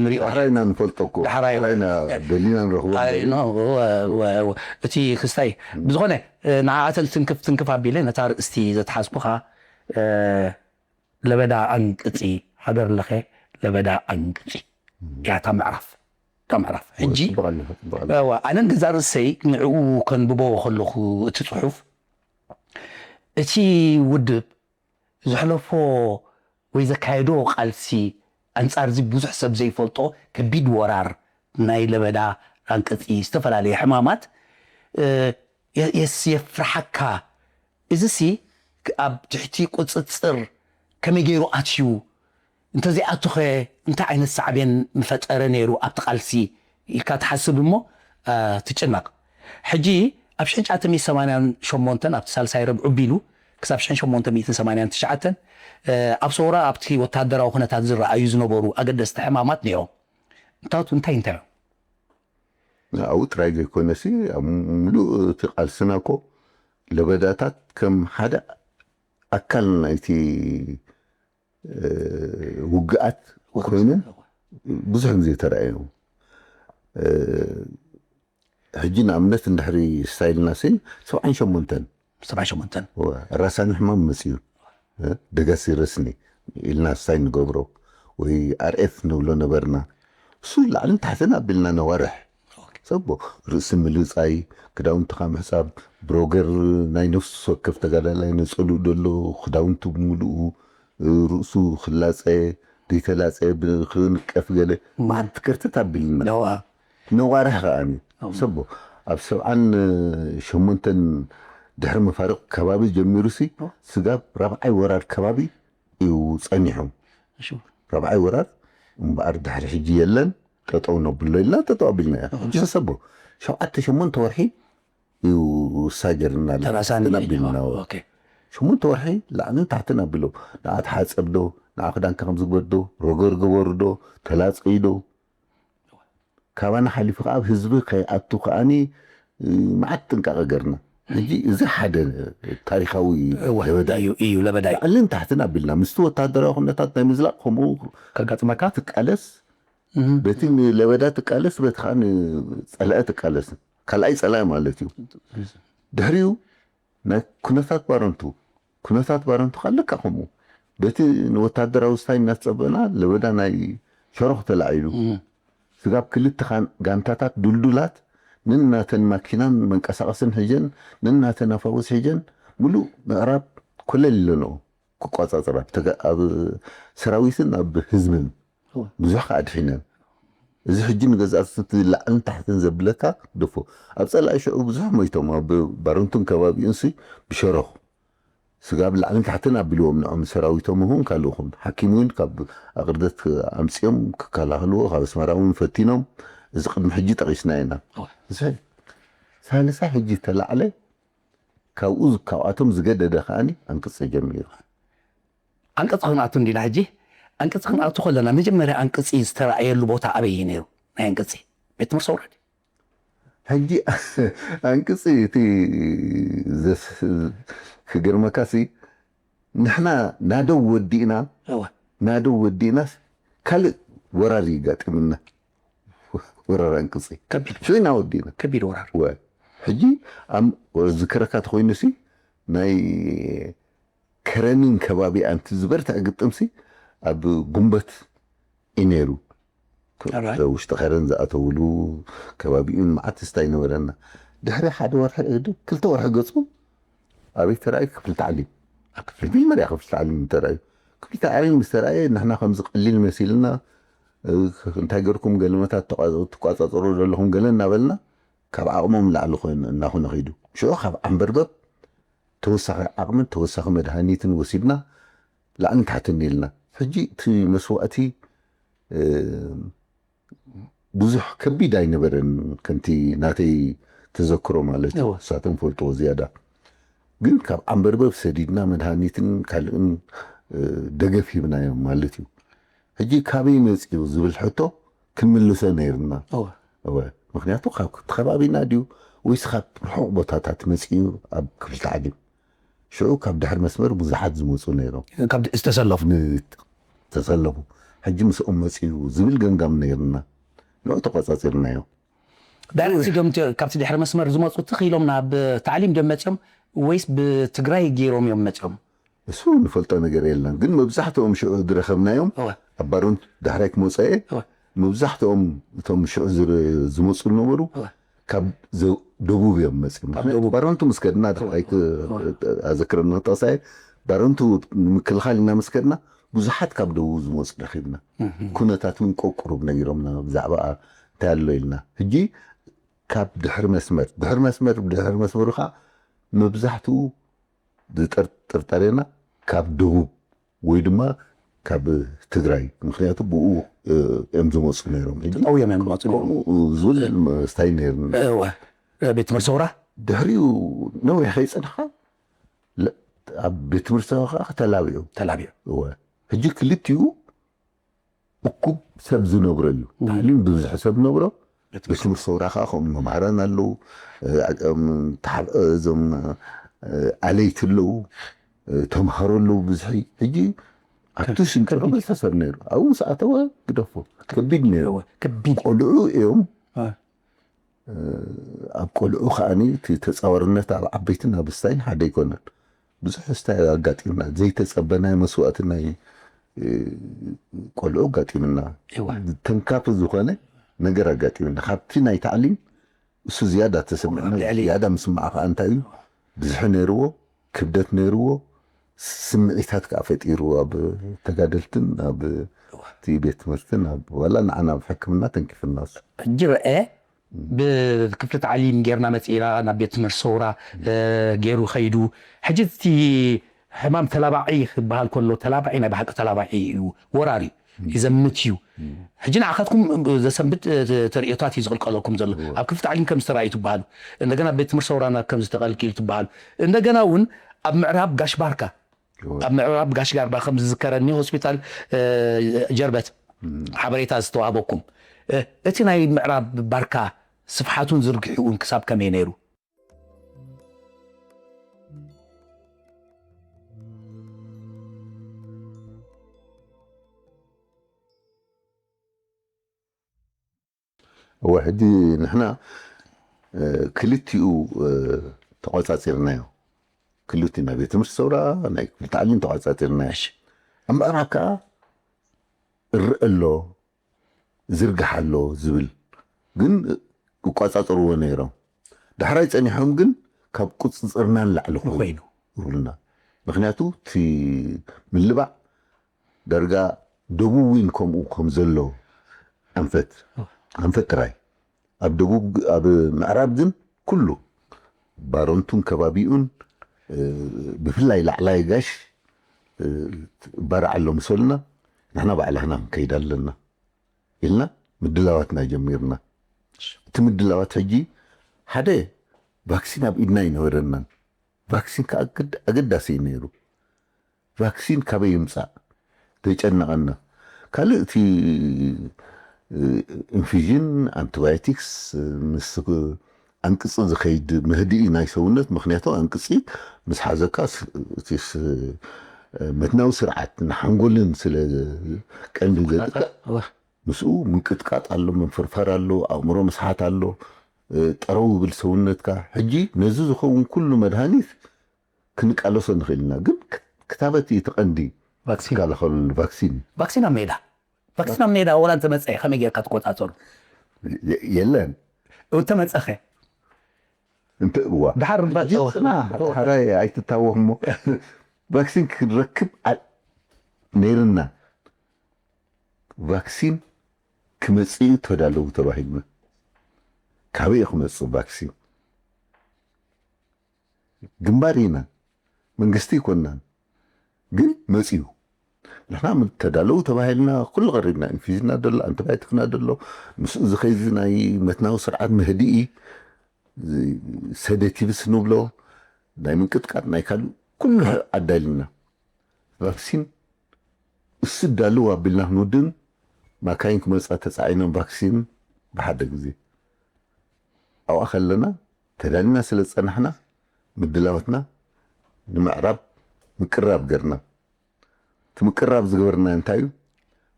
ንሪኦ ዳሕራይ ኢና ንፈልጦ እኮ ዳሕራይ ዳሕራይ ኢና ደሊና ንረኽቦ ኣይ፣ ኖ፣ ወ- ወ- ወ- እቲ ክስታይ ብዝኾነ ንዓኣተን ትንክፍ ትንክፍ ኣቢለ ነታ ርእስቲ ዘትሓዝኩኻ ለበዳ ኣንቅፂ ሃገር ለኸ ለበዳ ኣንቅፂ ያታ ምዕራፍ እታ ምዕራፍ ሕጂ ጽቡቕ ኣለኹ ጽቡቕ ኣለኹ እዋ ኣነን ገዛ ርእሰይ ንዕኡ ከንብቦ ከለኹ እቲ ጽሑፍ እቲ ውድብ ዘሕለፎ ወይ ዘካየዶ ቃልሲ ኣንጻር እዚ ብዙሕ ሰብ ዘይፈልጦ ከቢድ ወራር ናይ ለበዳ ኣንቅጺ ዝተፈላለዩ ሕማማት እ፣ የ- የስ- የፍርሓካ። እዚሲ ኣብ ትሕቲ ቁጽጽር ከመይ ገይሩ ኣትዩ እንተዘይኣቱኸ እንታይ ዓይነት ሳዕቤን ምፈጠረ ነይሩ ኣብቲ ቃልሲ ኢልካ ትሓስብ እሞ እ፣ ትጭነቕ። ሕጂ ኣብ ሽሕን ትሽዓተ ሚእትን ሰማንያን ሸሞንተን ኣብቲ ሳልሳይ ረብዑ ቢሉ ክሳብ ሽሕን ሸሞንተ ሚእትን ሰማንያን ትሽዓተን እ፣ ኣብ ሰውራ ኣብቲ ወታደራዊ ኩነታት ዝረኣዩ ዝነበሩ ኣገደስቲ ሕማማት ነይሮም። እንታቱ እንታይ እንታይ እዮም? ኣብኡ ጥራይ ዘይኮነሲ ኣብ ምሉእ እቲ ቃልስና እኮ ለበዳታት ከም ሓደ ኣካል ናይቲ እ፣ ውግኣት ኮይኑ ብዙሕ ግዜ ተራእዩ። እ፣ ሕጂ ንኣብነት እንድሕሪ ስታይልና ሲ ሰብዓን ሸሞንተን ሰብዓን ሸሞንተን ራሳኒ ሕማም መፅዩ እ፣ ደጋሲ ረስኒ ኢልና ስታይ ንገብሮ ወይ ኣርኤፍ ንብሎ ነበርና። እሱ ላዕልን ታሕትን ኣቢልና ነዋርሕ ሰቦ ርእሲ ምልጻይ ክዳውንትኻ ምሕጻብ ብሮገር ናይ ነፍሲ ወከፍ ተጋዳላይ ነጸሉ ደሎ ክዳውንቱ ብምሉኡ ርእሱ ክላጸ ዘይተላጸ ብክንቀፍ ገለ ማት ክርትት ኣቢልና ነዋ ነዋርሕ ከኣኒ ሰቦ ኣብ ሰብዓን ሸሞንተን ድሕሪ መፋርቕ ከባቢ ጀሚሩሲ ስጋብ ራብዓይ ወራር ከባቢ እዩ ጸኒሑ። እሺ ራብዓይ ወራር እምበኣር ድሕሪ ሕጂ የለን ጠጠው ነብሎ ኢልና ጠጠው ኣቢልና እያ። ሕጂ ሰቦ ሸውዓተ ሸሞንተ ወርሒ እዩ ሳገርና ተራሳኒ ኣቢልና ኦኬ ሸሞንተ ወርሒ ላዕልን ታሕትን ኣቢሎ ንዓ ትሓፀብ ዶ ንዓ ክዳንካ ከም ዝግበር ዶ ረገር ገበሩ ዶ ተላፀዩ ዶ ካባና ሓሊፉ ከዓ ኣብ ህዝቢ ከይኣቱ ከዓኒ እ፣ መዓት ጥንቃቐ ገርና። ሕጂ እዚ ሓደ ታሪኻዊ እወ፣ ለበዳ እዩ። እዩ እዩ ለበዳ እዩ ላዕልን ታሕትን ኣቢልና ምስቲ ወታደራዊ ኩነታት ናይ ምዝላቕ ከምኡ ከጋጥመካ ትቃለስ እህ፣ በቲ ንለበዳ ትቃለስ በቲ ከዓ ንፀላኢ ትቃለስ ካልኣይ ፀላኢ ማለት እዩ። ድሕሪኡ ናይ ኩነታት ባረንቱ ኩነታት ባረንቱ ከዓ ልካ ከምኡ በቲ ንወታደራዊ ስታይ እናተፀበና ለበዳ ናይ ሸሮኽ ተላዒሉ እህ፣ ስጋብ ክልተ ኻን- ጋንታታት ዱልዱላት ነናተን ማኪናን መንቀሳቐስን ሒጀን ነናተን ኣፋውስ ሒጀን ሙሉእ ምዕራብ ኮለል ኢለንኦ ክቋፃፀራ ብተጋ- ኣብ ሰራዊትን ኣብ ህዝብን ብዙሕ ከዓ ኣድሒነን እዚ ሕጂ ንገዛእቲ ላዕልን ታሕትን ዘብለካ ደፎ። ኣብ ጸላኢ ሽዑ ብዙሕ ሞይቶም፣ ኣብ ባረንቱን ከባቢኡንሲ ብሸረኹ ስጋብ ላዕልን ታሕትን ኣቢልዎም ንዖም ሰራዊቶም ይኹን ካልእኹም ሓኪም እውን ካብ ኣቕርደት ኣምጺኦም ክከላኸልዎ ካብ ኣስመራ እውን ፈቲኖም። እዚ ቅድሚ ሕጂ ጠቒስና ኢና። እወ። እዚ ሳልሳ ሕጂ ተላዕለ ካብኡ ካብኣቶም ዝገደደ ከዓኒ ኣንቅጽ ጀሚሩ። ኣንቀጽ ክንኣቱ እንዲና ሕጂ። ኣንቀጽ ክንኣቱ ከለና መጀመርያ ኣንቅጺ ዝተረኣየሉ ቦታ ኣበይ እዩ ነይሩ? ናይ ኣንቅጺ ቤት ትምህርቲ ሰውራ ድዩ? ሕጂ ኣንቅጺ እቲ ዘስ- ክገርመካሲ ንሕና ናደው ወዲእና እወ። ናደው ወዲእናስ ካልእ ወራር ይጋጥምና። ወራር ኣንቅጺ ከቢድ ሽዑ ኢና ወዲእና። ከቢድ ወራር። ወ ሕጂ ኣም ዝከረካ ተኮይኑሲ ናይ ከረንን ከባቢ ኣንቲ ዝበርትዐ ግጥምሲ ኣብ ጉንበት እዩ ነይሩ። Alright. ውሽጢ ከረን ዝኣተውሉ ከባቢኡን መዓት ስታይ ነበረና። ድሕሪ ሓደ ወርሒ እ- ክልተ ወርሒ ገጹ ኣበይ ተራእዩ? ክፍሊ ታዕሊም። መጀመርያ ክፍሊ ታዕሊም ተራእዩ። ክፍሊ ታዕሊም ምስ ተራእየ ንሕና ከምዚ ቀሊል መሲልና እ፣ እንታይ ገርኩም ገለመታት ተቋ- ትቋጻጸሩ ዘለኹም ገለ እናበልና ካብ ዓቕሞም ላዕሊ ኮይኑ እናኾነ ኸይዱ። ሽዑ ካብ ዓንበርበብ ተወሳኺ ዓቕምን ተወሳኺ መድሃኒትን ወሲድና ላዕልን ታሕትን ኢልና። ሕጂ እቲ መስዋእቲ እ፣ ብዙሕ ከቢድ ኣይነበረን ከምቲ ናተይ ተዘክሮ ማለት እዩ። እወ። ንሳቶም ፈልጥዎ ዝያዳ ግን ካብ ዓንበርበብ ሰዲድና መድሃኒትን ካልእን እ፣ ደገፍ ሂብናዮም ማለት እዩ። ሕጂ ካበይ መፅኡ ዝብል ሕቶ ክንምልሰ ነይርና። እወ። እወ፣ ምክንያቱ ካብ እቲ ከባቢና ድዩ ወይስ ካብ ርሑቕ ቦታታት መፅኡ ኣብ ክፍልተ ዓዲ? ሽዑ ካብ ድሕሪ መስመር ብዙሓት ዝመፁ ነይሮም። ካብ ዝተሰለፉ ን- ተሰለፉ። ሕጂ ምስኦም መፅኡ ዝብል ገምጋም ነይርና። ንዑ ተቆፃፂርናዮ። ዳይሬክት ዶም ተ- ካብቲ ድሕሪ መስመር ዝመፁ ትኽ ኢሎም ናብ ታዕሊም ዶም መፅኦም ወይስ ብትግራይ ገይሮም እዮም መፅኦም? እሱ ንፈልጦ ነገር የለን፣ ግን መብዛሕትኦም ሽዑ ዝረኸብናዮም እወ። ኣብ ባሮንት ዳሕራይ ክመፀ እየ። እወ። መብዛሕትኦም እቶም ሽዑ ዝረ- ዝመፁ ዝነበሩ እወ። ካብ ዘ- ደቡብ እዮም መፅኦም። ካብ ደቡብ። ባሮንቱ ምስ ከድና ዳሕራይ ክ- ኣዘክረኒ ክጠቕሳ እየ። ባሮንቱ ንምክልኻል ኢና ምስ ከድና ብዙሓት ካብ ደቡብ ዝመፁ ረኺብና። ኩነታት እውን ቆቁሩብ ነጊሮምና ብዛዕባ እንታይ ኣሎ ኢልና። ሕጂ ካብ ድሕሪ መስመር ድሕሪ መስመር ድሕሪ መስመሩ ከዓ መብዛሕትኡ ዝጥርጠሬና ካብ ደቡብ ወይ ድማ ካብ ትግራይ፣ ምክንያቱ ብኡ እ፣ እዮም ዝመፁ ነይሮም። ሕጂ ጠውዮም እዮም ዝመፁ ነይሮም። ከምኡ ዝብል መስታይ ነይርና። እወ። ቤት ትምህርቲ ሰውራ ድሕሪኡ ነዊሕ ከይፀንኻ ለ- ኣብ ቤት ትምህርቲ ሰውራ ከዓ ተላቢዑ። ተላቢዑ። እወ። ሕጂ ክልቲኡ እኩብ ሰብ ዝነብረሉ ታዕሊም ብዙሕ ሰብ ነብሮ። ቤት ትምህርቲ ሰውራ ከዓ ከምኡ መምሃራን ኣለዉ። እ፣ እም፣ ተሓ- እዞም እ፣ ኣለይቲ ኣለዉ። እ፣ ተምሃሮ ኣለዉ ብዝሒ። ሕጂ ኣብቲ ሽንጥሮ በዝሒ ሰብ ነይሩ። ኣብኡ ምስ ኣተወ ግደፎ ከቢድ ነይሩ። እወ። ከቢድ ቆልዑ እዮም። እ። ኣብ ቆልዑ ከዓኒ እቲ ተፃዋርነት ኣብ ዓበይትን ኣብ ስታይን ሓደ ኣይኮነን። ብዙሕ ስታይ ኣጋጢምና ዘይተፀበናይ መስዋእቲ ናይ እ፣ ቆልዑ ኣጋጢምና። እወ። ተንካፊ ዝኾነ ነገር ኣጋጢምና። ካብቲ ናይ ታዕሊም እሱ ዝያዳ ተሰምዕና። ልዕሊ- ዝያዳ ምስማዕ ከዓ እንታይ እዩ? ብዝሒ ነይርዎ፣ ክብደት ነይርዎ፣ ስምዒታት ከዓ ፈጢሩ ኣብ ተጋደልትን ኣብ እቲ ቤት ትምህርትን ኣብ ዋላ ንዓና ኣብ ሕክምና ተንኪፍና። ሕጂ ረአ ብክፍሊ ታዕሊም ጌርና መፂእና ናብ ቤት ትምህርቲ ሰውራ እ፣ ገይሩ ከይዱ። ሕጂ እቲ ሕማም ተላባዒ ክበሃል ከሎ ተላባዒ ናይ ብሓቂ ተላባዒ እዩ፣ ወራር እዩ፣ ይዘምት እዩ። ሕጂ ንዓኻትኩም ዘሰንብድ እ፣ ተርእዮታት እዩ ዝቕልቀለኩም ዘሎ። ኣብ ክፍሊ ታዕሊም ከም ዝተራእዩ ትበሃሉ፣ እንደገና ቤት ትምህርቲ ሰውራና ከም ዝተቐልቂሉ ትበሃሉ፣ እንደገና እውን ኣብ ምዕራብ ጋሽ ባርካ ኣብ ምዕራብ ጋሽ ጋርባ ከም ዝዝከረኒ ሆስፒታል እ፣ ጀርበት ሓበሬታ ዝተዋህበኩም እ፣ እቲ ናይ ምዕራብ ባርካ ስፍሓቱን ዝርግሕኡን ክሳብ ከመይ ነይሩ? እወ፣ ሕጂ ንሕና እ፣ ክልቲኡ እ፣ ተቆፃፂርናዮ። ክልቲኡ ናይ ቤት ትምህርቲ ሰውራ ናይ ክፍሊ ታዕሊም ተቆፃፂርናዮ። ኣብ ምዕራብ ከዓ እርእ ኣሎ ዝርግሕ ኣሎ ዝብል ግን ይቋፃፀርዎ ነይሮም። ዳሕራይ ፀኒሖም ግን ካብ ቁፅፅርና ንላዕሊ ኮይኑ ኮይኑ። ይብሉና። ምክንያቱ እቲ ምልባዕ ዳርጋ ደቡብ እውን ከምኡ ከም ዘሎ ኣንፈት ኣንፈት ጥራይ። ኣብ ደቡብ፣ ኣብ ምዕራብ ግን ኩሉ ባረንቱን ከባቢኡን፣ እ፣ ብፍላይ ላዕላይ ጋሽ፣ እ፣ ባርዕ ኣሎ ምስ በሉና፣ ንሕና ባዕላህና ክንከይድ ኣለና ኢልና ምድላዋትና ጀሚርና። እቲ ምድላዋት ሕጂ ሓደ ቫክሲን ኣብ ኢድና ኣይነበረናን። ቫክሲን ከኣ ኣገድ-፣ ኣገዳሲ እዩ ነይሩ። ቫክሲን ካበይ ይምጻእ? ተጨነቐና። ካልእ እቲ፣ እ፣ ኢንፊዥን፣ ኣንቲባዮቲክስ፣ ምስ ኣንቅጺ ዝኸይድ ምህድኢ ናይ ሰውነት፣ ምኽንያቱ ኣንቅጺ ምስ ሓዘካ ስ-፣ እቲ ስ-፣ መትናዊ ስርዓት ንሓንጎልን ስለ ቀንዲ ዘጥቅዕ፣ እወ። ምስኡ ምንቅጥቃጥ ኣሎ፣ ምንፍርፋር ኣሎ፣ ኣእምሮ ምስሓት ኣሎ፣ እ፣ ጠረው ይብል ሰውነትካ። ሕጂ ነዚ ዝኸውን ኩሉ መድሃኒት ክንቃለሶ ንኽእል ኢና። ግን ክ-፣ ክታበት እዩ እቲ ቀንዲ ቫክሲን። ዝከላኸለሉ ቫክሲን። ቫክሲን ኣብ ሜዳ፣ ቫክሲን ኣብ ሜዳ ወላ እንተመጸ ከመይ ጌርካ ትቆጻጸሩ? የ-፣ የለን። እንተመጸኸ? እንተ-፣ እዋ። ድሓር እምበር ሕጂ ተወ-፣ ጽና፣ ተወ-፣ ሓራይ ኣይትታወኽ እሞ። ቫክሲን ክንረክብ ኣ-፣ ነይርና። ቫክሲን ክመጽእ እዩ፣ ተዳለዉ ተባሂልና። ካበይ እዩ ክመጽእ ቫክሲን? ግንባር ኢና፣ መንግስቲ ይኮናን፣ ግን መጽዩ። ንሕና ም-፣ ተዳለዉ ተባሂልና፣ ኩሉ ቀሪብና፣ ኢንፊዝና ደሎ፣ ኣንቲባዮቲክና ደሎ፣ ምስኡ ዝኸይድ ናይ መትናዊ ስርዓት ምህድኢ፣ ዝ-፣ ሰደቲቭስ ንብሎ፣ ናይ ምንቅጥቃጥ፣ ናይ ካልእ፣ ኩሉ ኣዳሊና። ቫክሲን እሱ ዳልው ኣቢልና ክንውድን፣ ማካይን ክመጻ ተጻዒኖም ቫክሲን ብሓደ ግዜ። ኣብኣ ከለና ተዳሊና ስለ ዝጸናሕና፣ ምድላዋትና ንምዕራብ ምቅራብ ገርና። እቲ ምቅራብ ዝገበርና እንታይ እዩ?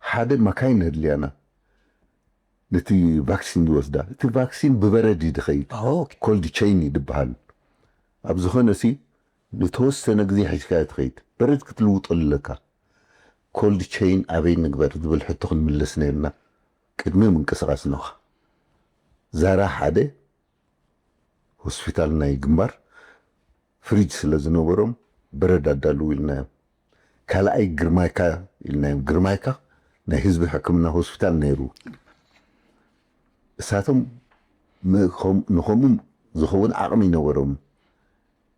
ሓደ ማካይን ነድልያና። ነቲ ቫክሲን ዝወስዳ። እቲ ቫክሲን ብበረድ እዩ ዝኸይድ። ኦ፣ ኦኬ። ኮልድ ቸይን እዩ ዝበሃል። ኣብ ዝኾነ ሲ ንተወሰነ ግዜ ሒዝካዮ ትኸይድ። በረድ ክትልውጠሉ ኣለካ። ኮልድ ቸይን ኣበይ ንግበር ዝብል ሕቶ ክንምልስ ነይርና። ቅድሚ ምንቅስቃስና። ዛራ ሓደ ሆስፒታል ናይ ግንባር ፍሪጅ ስለ ዝነበሮም በረድ ኣዳልዉ ኢልናዮም። ካልኣይ ግርማይካ ኢልናዮም። ግርማይካ ናይ ህዝቢ ሕክምና ሆስፒታል ነይሩ። እሳቶም ንኸም-፣ ንኸምኡ ዝኸውን ዓቕሚ ይነበሮም።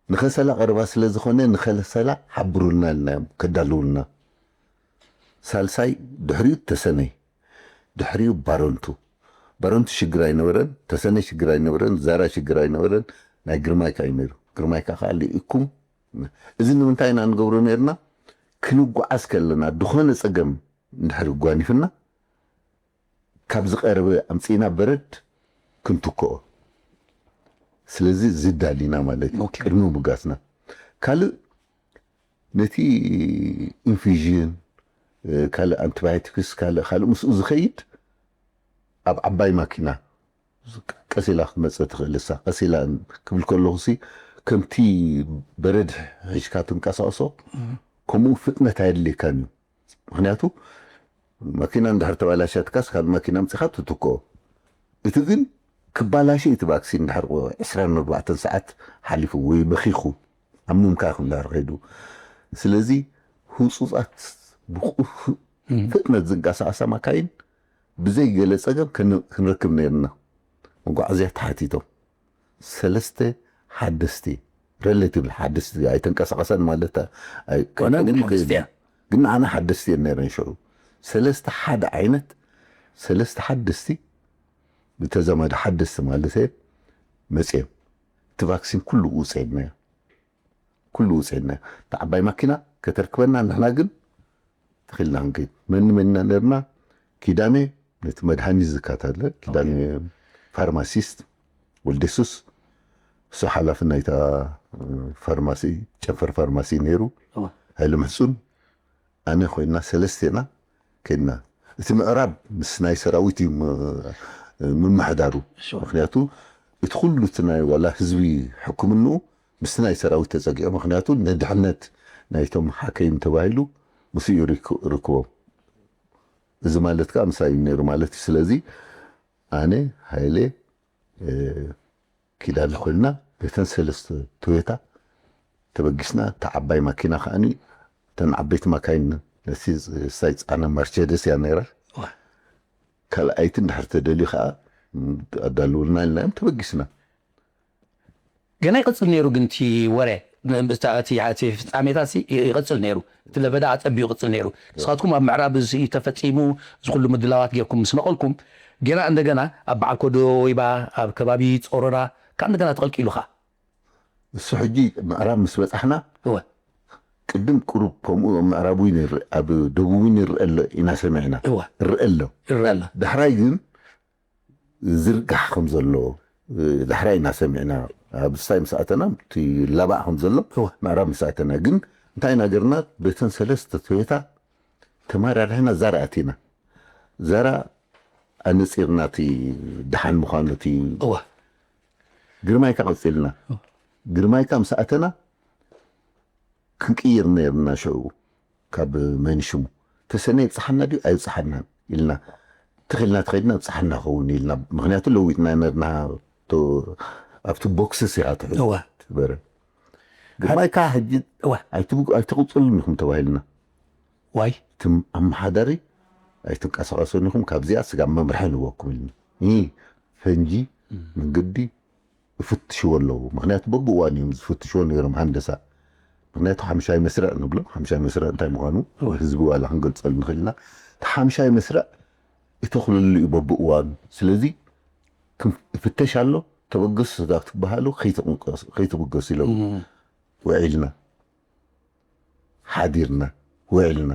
ንኸሰላ ቀረባ ስለ ዝኾነ ንኸሰላ ሓብሩልና ኢልናዮም ከዳልውልና። ሳልሳይ ድሕሪኡ ተሰነይ፣ ድሕሪኡ ባረንቱ። ባረንቱ ሽግር ኣይነበረን፣ ተሰነይ ሽግር ኣይነበረን፣ ዛራ ሽግር ኣይነበረን። ናይ ግርማይካ እዩ ነይሩ። ግርማይካ ከዓ ልኢኩም። እዚ ንምንታይ ኢና ንገብሮ ነይርና? ክንጓዓዝ ከለና ዝኾነ ጸገም እንድሕር ጓኒፍና ካብ ዝቐረበ ኣምጺእና በረድ ክንትክኦ። ስለዚ ዝዳሊና ማለት እዩ፣ ኦኬ። ቅድሚ ምብጋስና። ካልእ ነቲ ኢንፊዥን፣ እ፣ ካልእ ኣንቲባዮቲክስ፣ ካልእ፣ ካልእ ምስኡ ዝኸይድ ኣብ ዓባይ ማኪና ቀስ ኢላ ክትመጽእ ትኽእል። እሳ ቀስ ኢላ ክብል ከለኹ ሲ ከምቲ በረድ ሒዝካ ትንቀሳቐሶ እም። ከምኡ ፍጥነት ኣየድልየካን እዩ። ምኽንያቱ ማኪና እንድሕር ተባላሻትካስ ካልእ ማኪና ኣምጺኻ ትትክኦ። እቲ ግን ክባላሽ እቲ ቫክሲን እንድሕር ዕስራን ኣርባዕተን ሰዓት ሓሊፉ ወይ በኺኹ ኣብ ምምካኽ እንድሕር ከይዱ። ስለዚ ህጹጻት ብቑ-፣ እም። ፍጥነት ዝንቀሳቐሳ ማካይን ብዘይ ገለ ጸገም ከን-፣ ክንረክብ ነይርና። መጓዓዝያ ተሓቲቶም። ሰለስተ ሓደስቲ፣ ሬሌቲቭሊ ሓደስቲ፣ ኣይተንቀሳቐሰን ማለት ኣይ-፣ ኮነ ግን ኣይኮኑን ሓደስቲ ይኽእል። እየን። ግን ንዓና ሓደስቲ እየን ነይረን ሽዑ። ሰለስተ ሓደ ዓይነት፣ ሰለስተ ሓደስቲ ብተዛማዲ ሓደስቲ ማለት እየ፣ መጽዮም። እቲ ቫክሲን ኩሉ ውጽኤናዮ። ኩሉ ውጽኤናዮ። እታ ዓባይ ማኪና ከተርክበና፣ ንሕና ግን ተኺልና ክንከይድ። መን መን ኢና ነርና? ኪዳነ፣ ነቲ መድሃኒት ዝከታተል፣ ኪዳነ ፋርማሲስት፣ ወልደሱስ፣ እሱ ሓላፊ ናይታ፣ እ፣ ፋርማሲ፣ ጨንፈር ፋርማሲ ነይሩ። እወ። ሃይለ ምሕጹን፣ ኣነ ኮይና፣ ሰለስቴና ከይድና። እቲ ምዕራብ ምስ ናይ ሰራዊት እዩ ም-፣ ምምሕዳሩ። እሺ። ምኽንያቱ፣ እቲ ኩሉ እቲ ናይ ዋላ ህዝቢ ሕክምንኡ ምስቲ ናይ ሰራዊት ተጸጊዑ። ምኽንያቱ፣ ንድሕነት ናይቶም ሓከይም ተባሂሉ ምስኡ እዩ ርክ-፣ ርክቦም። እዚ ማለት ከኣ ምሳይ እዩ ነይሩ ማለት እዩ። ስለዚ፣ ኣነ፣ ሃይሌ፣ እ፣ ኪዳነ ኮይንና፣ ነተን ሰለስተ ቶዮታ ተበጊስና፣ እታ ዓባይ ማኪና ከኣኒ፣ እተን ዓበይቲ ማካይን፣ ነቲ ሳይ ጻዕና መርቸደስ እያ ነይራ። ዋ። ካልኣይቲ እንድሕር ተደልዩ ከዓ ኣዳልውልና ኢልናዮም ተበጊስና። ገና ይቕጽል ነይሩ ግን እቲ ወረ እቲ ፍጻሜታት ይቕጽል ነይሩ። እቲ ለበዳ ኣጸቢቑ ይቕጽል ነይሩ። ንስኻትኩም ኣብ ምዕራብ እዚ ተፈጺሙ እዚ ኩሉ ምድላዋት ጌርኩም ምስ ነቐልኩም ገና እንደገና ኣብ በዓል ኮዶ ወይባ ኣብ ከባቢ ጾሮና ካብ እንደገና ተቐልቂሉ ኸዓ እሱ ሕጂ ምዕራብ ምስ በጻሕና እወ ቅድም ቁሩብ ከምኡ ኣብ ምዕራብ እውን ይርእ ኣብ ደቡብ እውን ይርእ ኣሎ ኢና ሰሚዕና እወ ይርእ ኣሎ ይርእ ኣሎ። ዳሕራይ ግን ዝርጋሕ ከም ዘሎ ዳሕራይ ኢና ሰሚዕና። ኣብ ስታይ ምስ ኣተና እቲ ላባዕ ከም ዘሎ እወ ምዕራብ ምስ ኣተና ግን እንታይ ኢና ገርና? በተን ሰለስተ ቶዮታ ተማራርሕና ዛራ ኣቲና። ዛራ ኣነጺርና እቲ ደሓን ምዃኑ እቲ እወ ግርማይካ ቀጺልና። ግርማይካ ምስ ኣተና ክንቅይር ነርና ሽዑ ካብ መንሽሙ ተሰነ ይብጽሓና ድዩ ኣይብጽሓናን ኢልና ትኽልና ተኸድና ብጽሓና ኸውን ኢልና ምክንያቱ ለዊጥና ነርና ኣብቲ ቦክስስ ኢኻ ትሕዝ እወ ትበረ ግርማይካ ሕጂ እወ ኣይትብቁ ኣይትቕጽሉን ኢኹም ተባሂልና ዋይ ትም ኣመሓዳሪ ኣይትንቀሳቐሱን ኢኹም ካብዚኣ ስጋብ መምርሒ ንወኩም ኢልና ይ ፈንጂ መንገዲ ይፍትሽዎ ኣለዉ። ምክንያቱ በብእዋኑ እዮም ዝፍትሽዎ ነይሮም ሃንደሳ። ምክንያቱ ሓምሻይ መስርዕ ንብሎ፣ ሓምሻይ መስርዕ እንታይ ምዃኑ ህዝቢ ዋላ ክንገልጸሉ ንኽእል ኢና። እቲ ሓምሻይ መስርዕ ይተኽለሉ እዩ በብእዋኑ። ስለዚ ክም- ይፍተሽ ኣሎ፣ ተበገሱ ስጋብ ትበሃሉ ከይትቕንቀሱ- ከይትብገሱ ኢሎም ውዒልና። ሓዲርና ውዒልና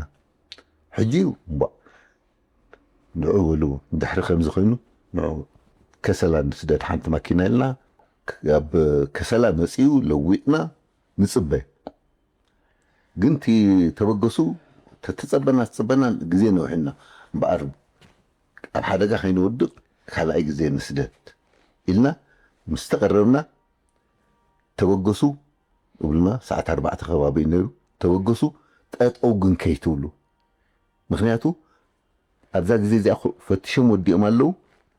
ሕጂ እምቧእ ንዑ በሉ ድሕሪ ከምዚ ኮይኑ ንዑ ከሰላ ንስደድ ሓንቲ ማኪና ኢልና ኣብ ከሰላ መፂኡ ለዊጥና ንፅበ ግን እቲ ተበገሱ ተተፀበና ተፀበና ግዜ ነውሕና እምበኣር ኣብ ሓደጋ ከይንወድቕ ካልኣይ ግዜ ንስደድ ኢልና ምስ ተቐረብና ተበገሱ እብሉና ሰዓት ኣርባዕተ ከባቢ እዩ ነይሩ ተበገሱ ጠጠው ግን ከይትብሉ ምክንያቱ ኣብዛ ግዜ እዚኣ ፈትሾም ወዲኦም ኣለዉ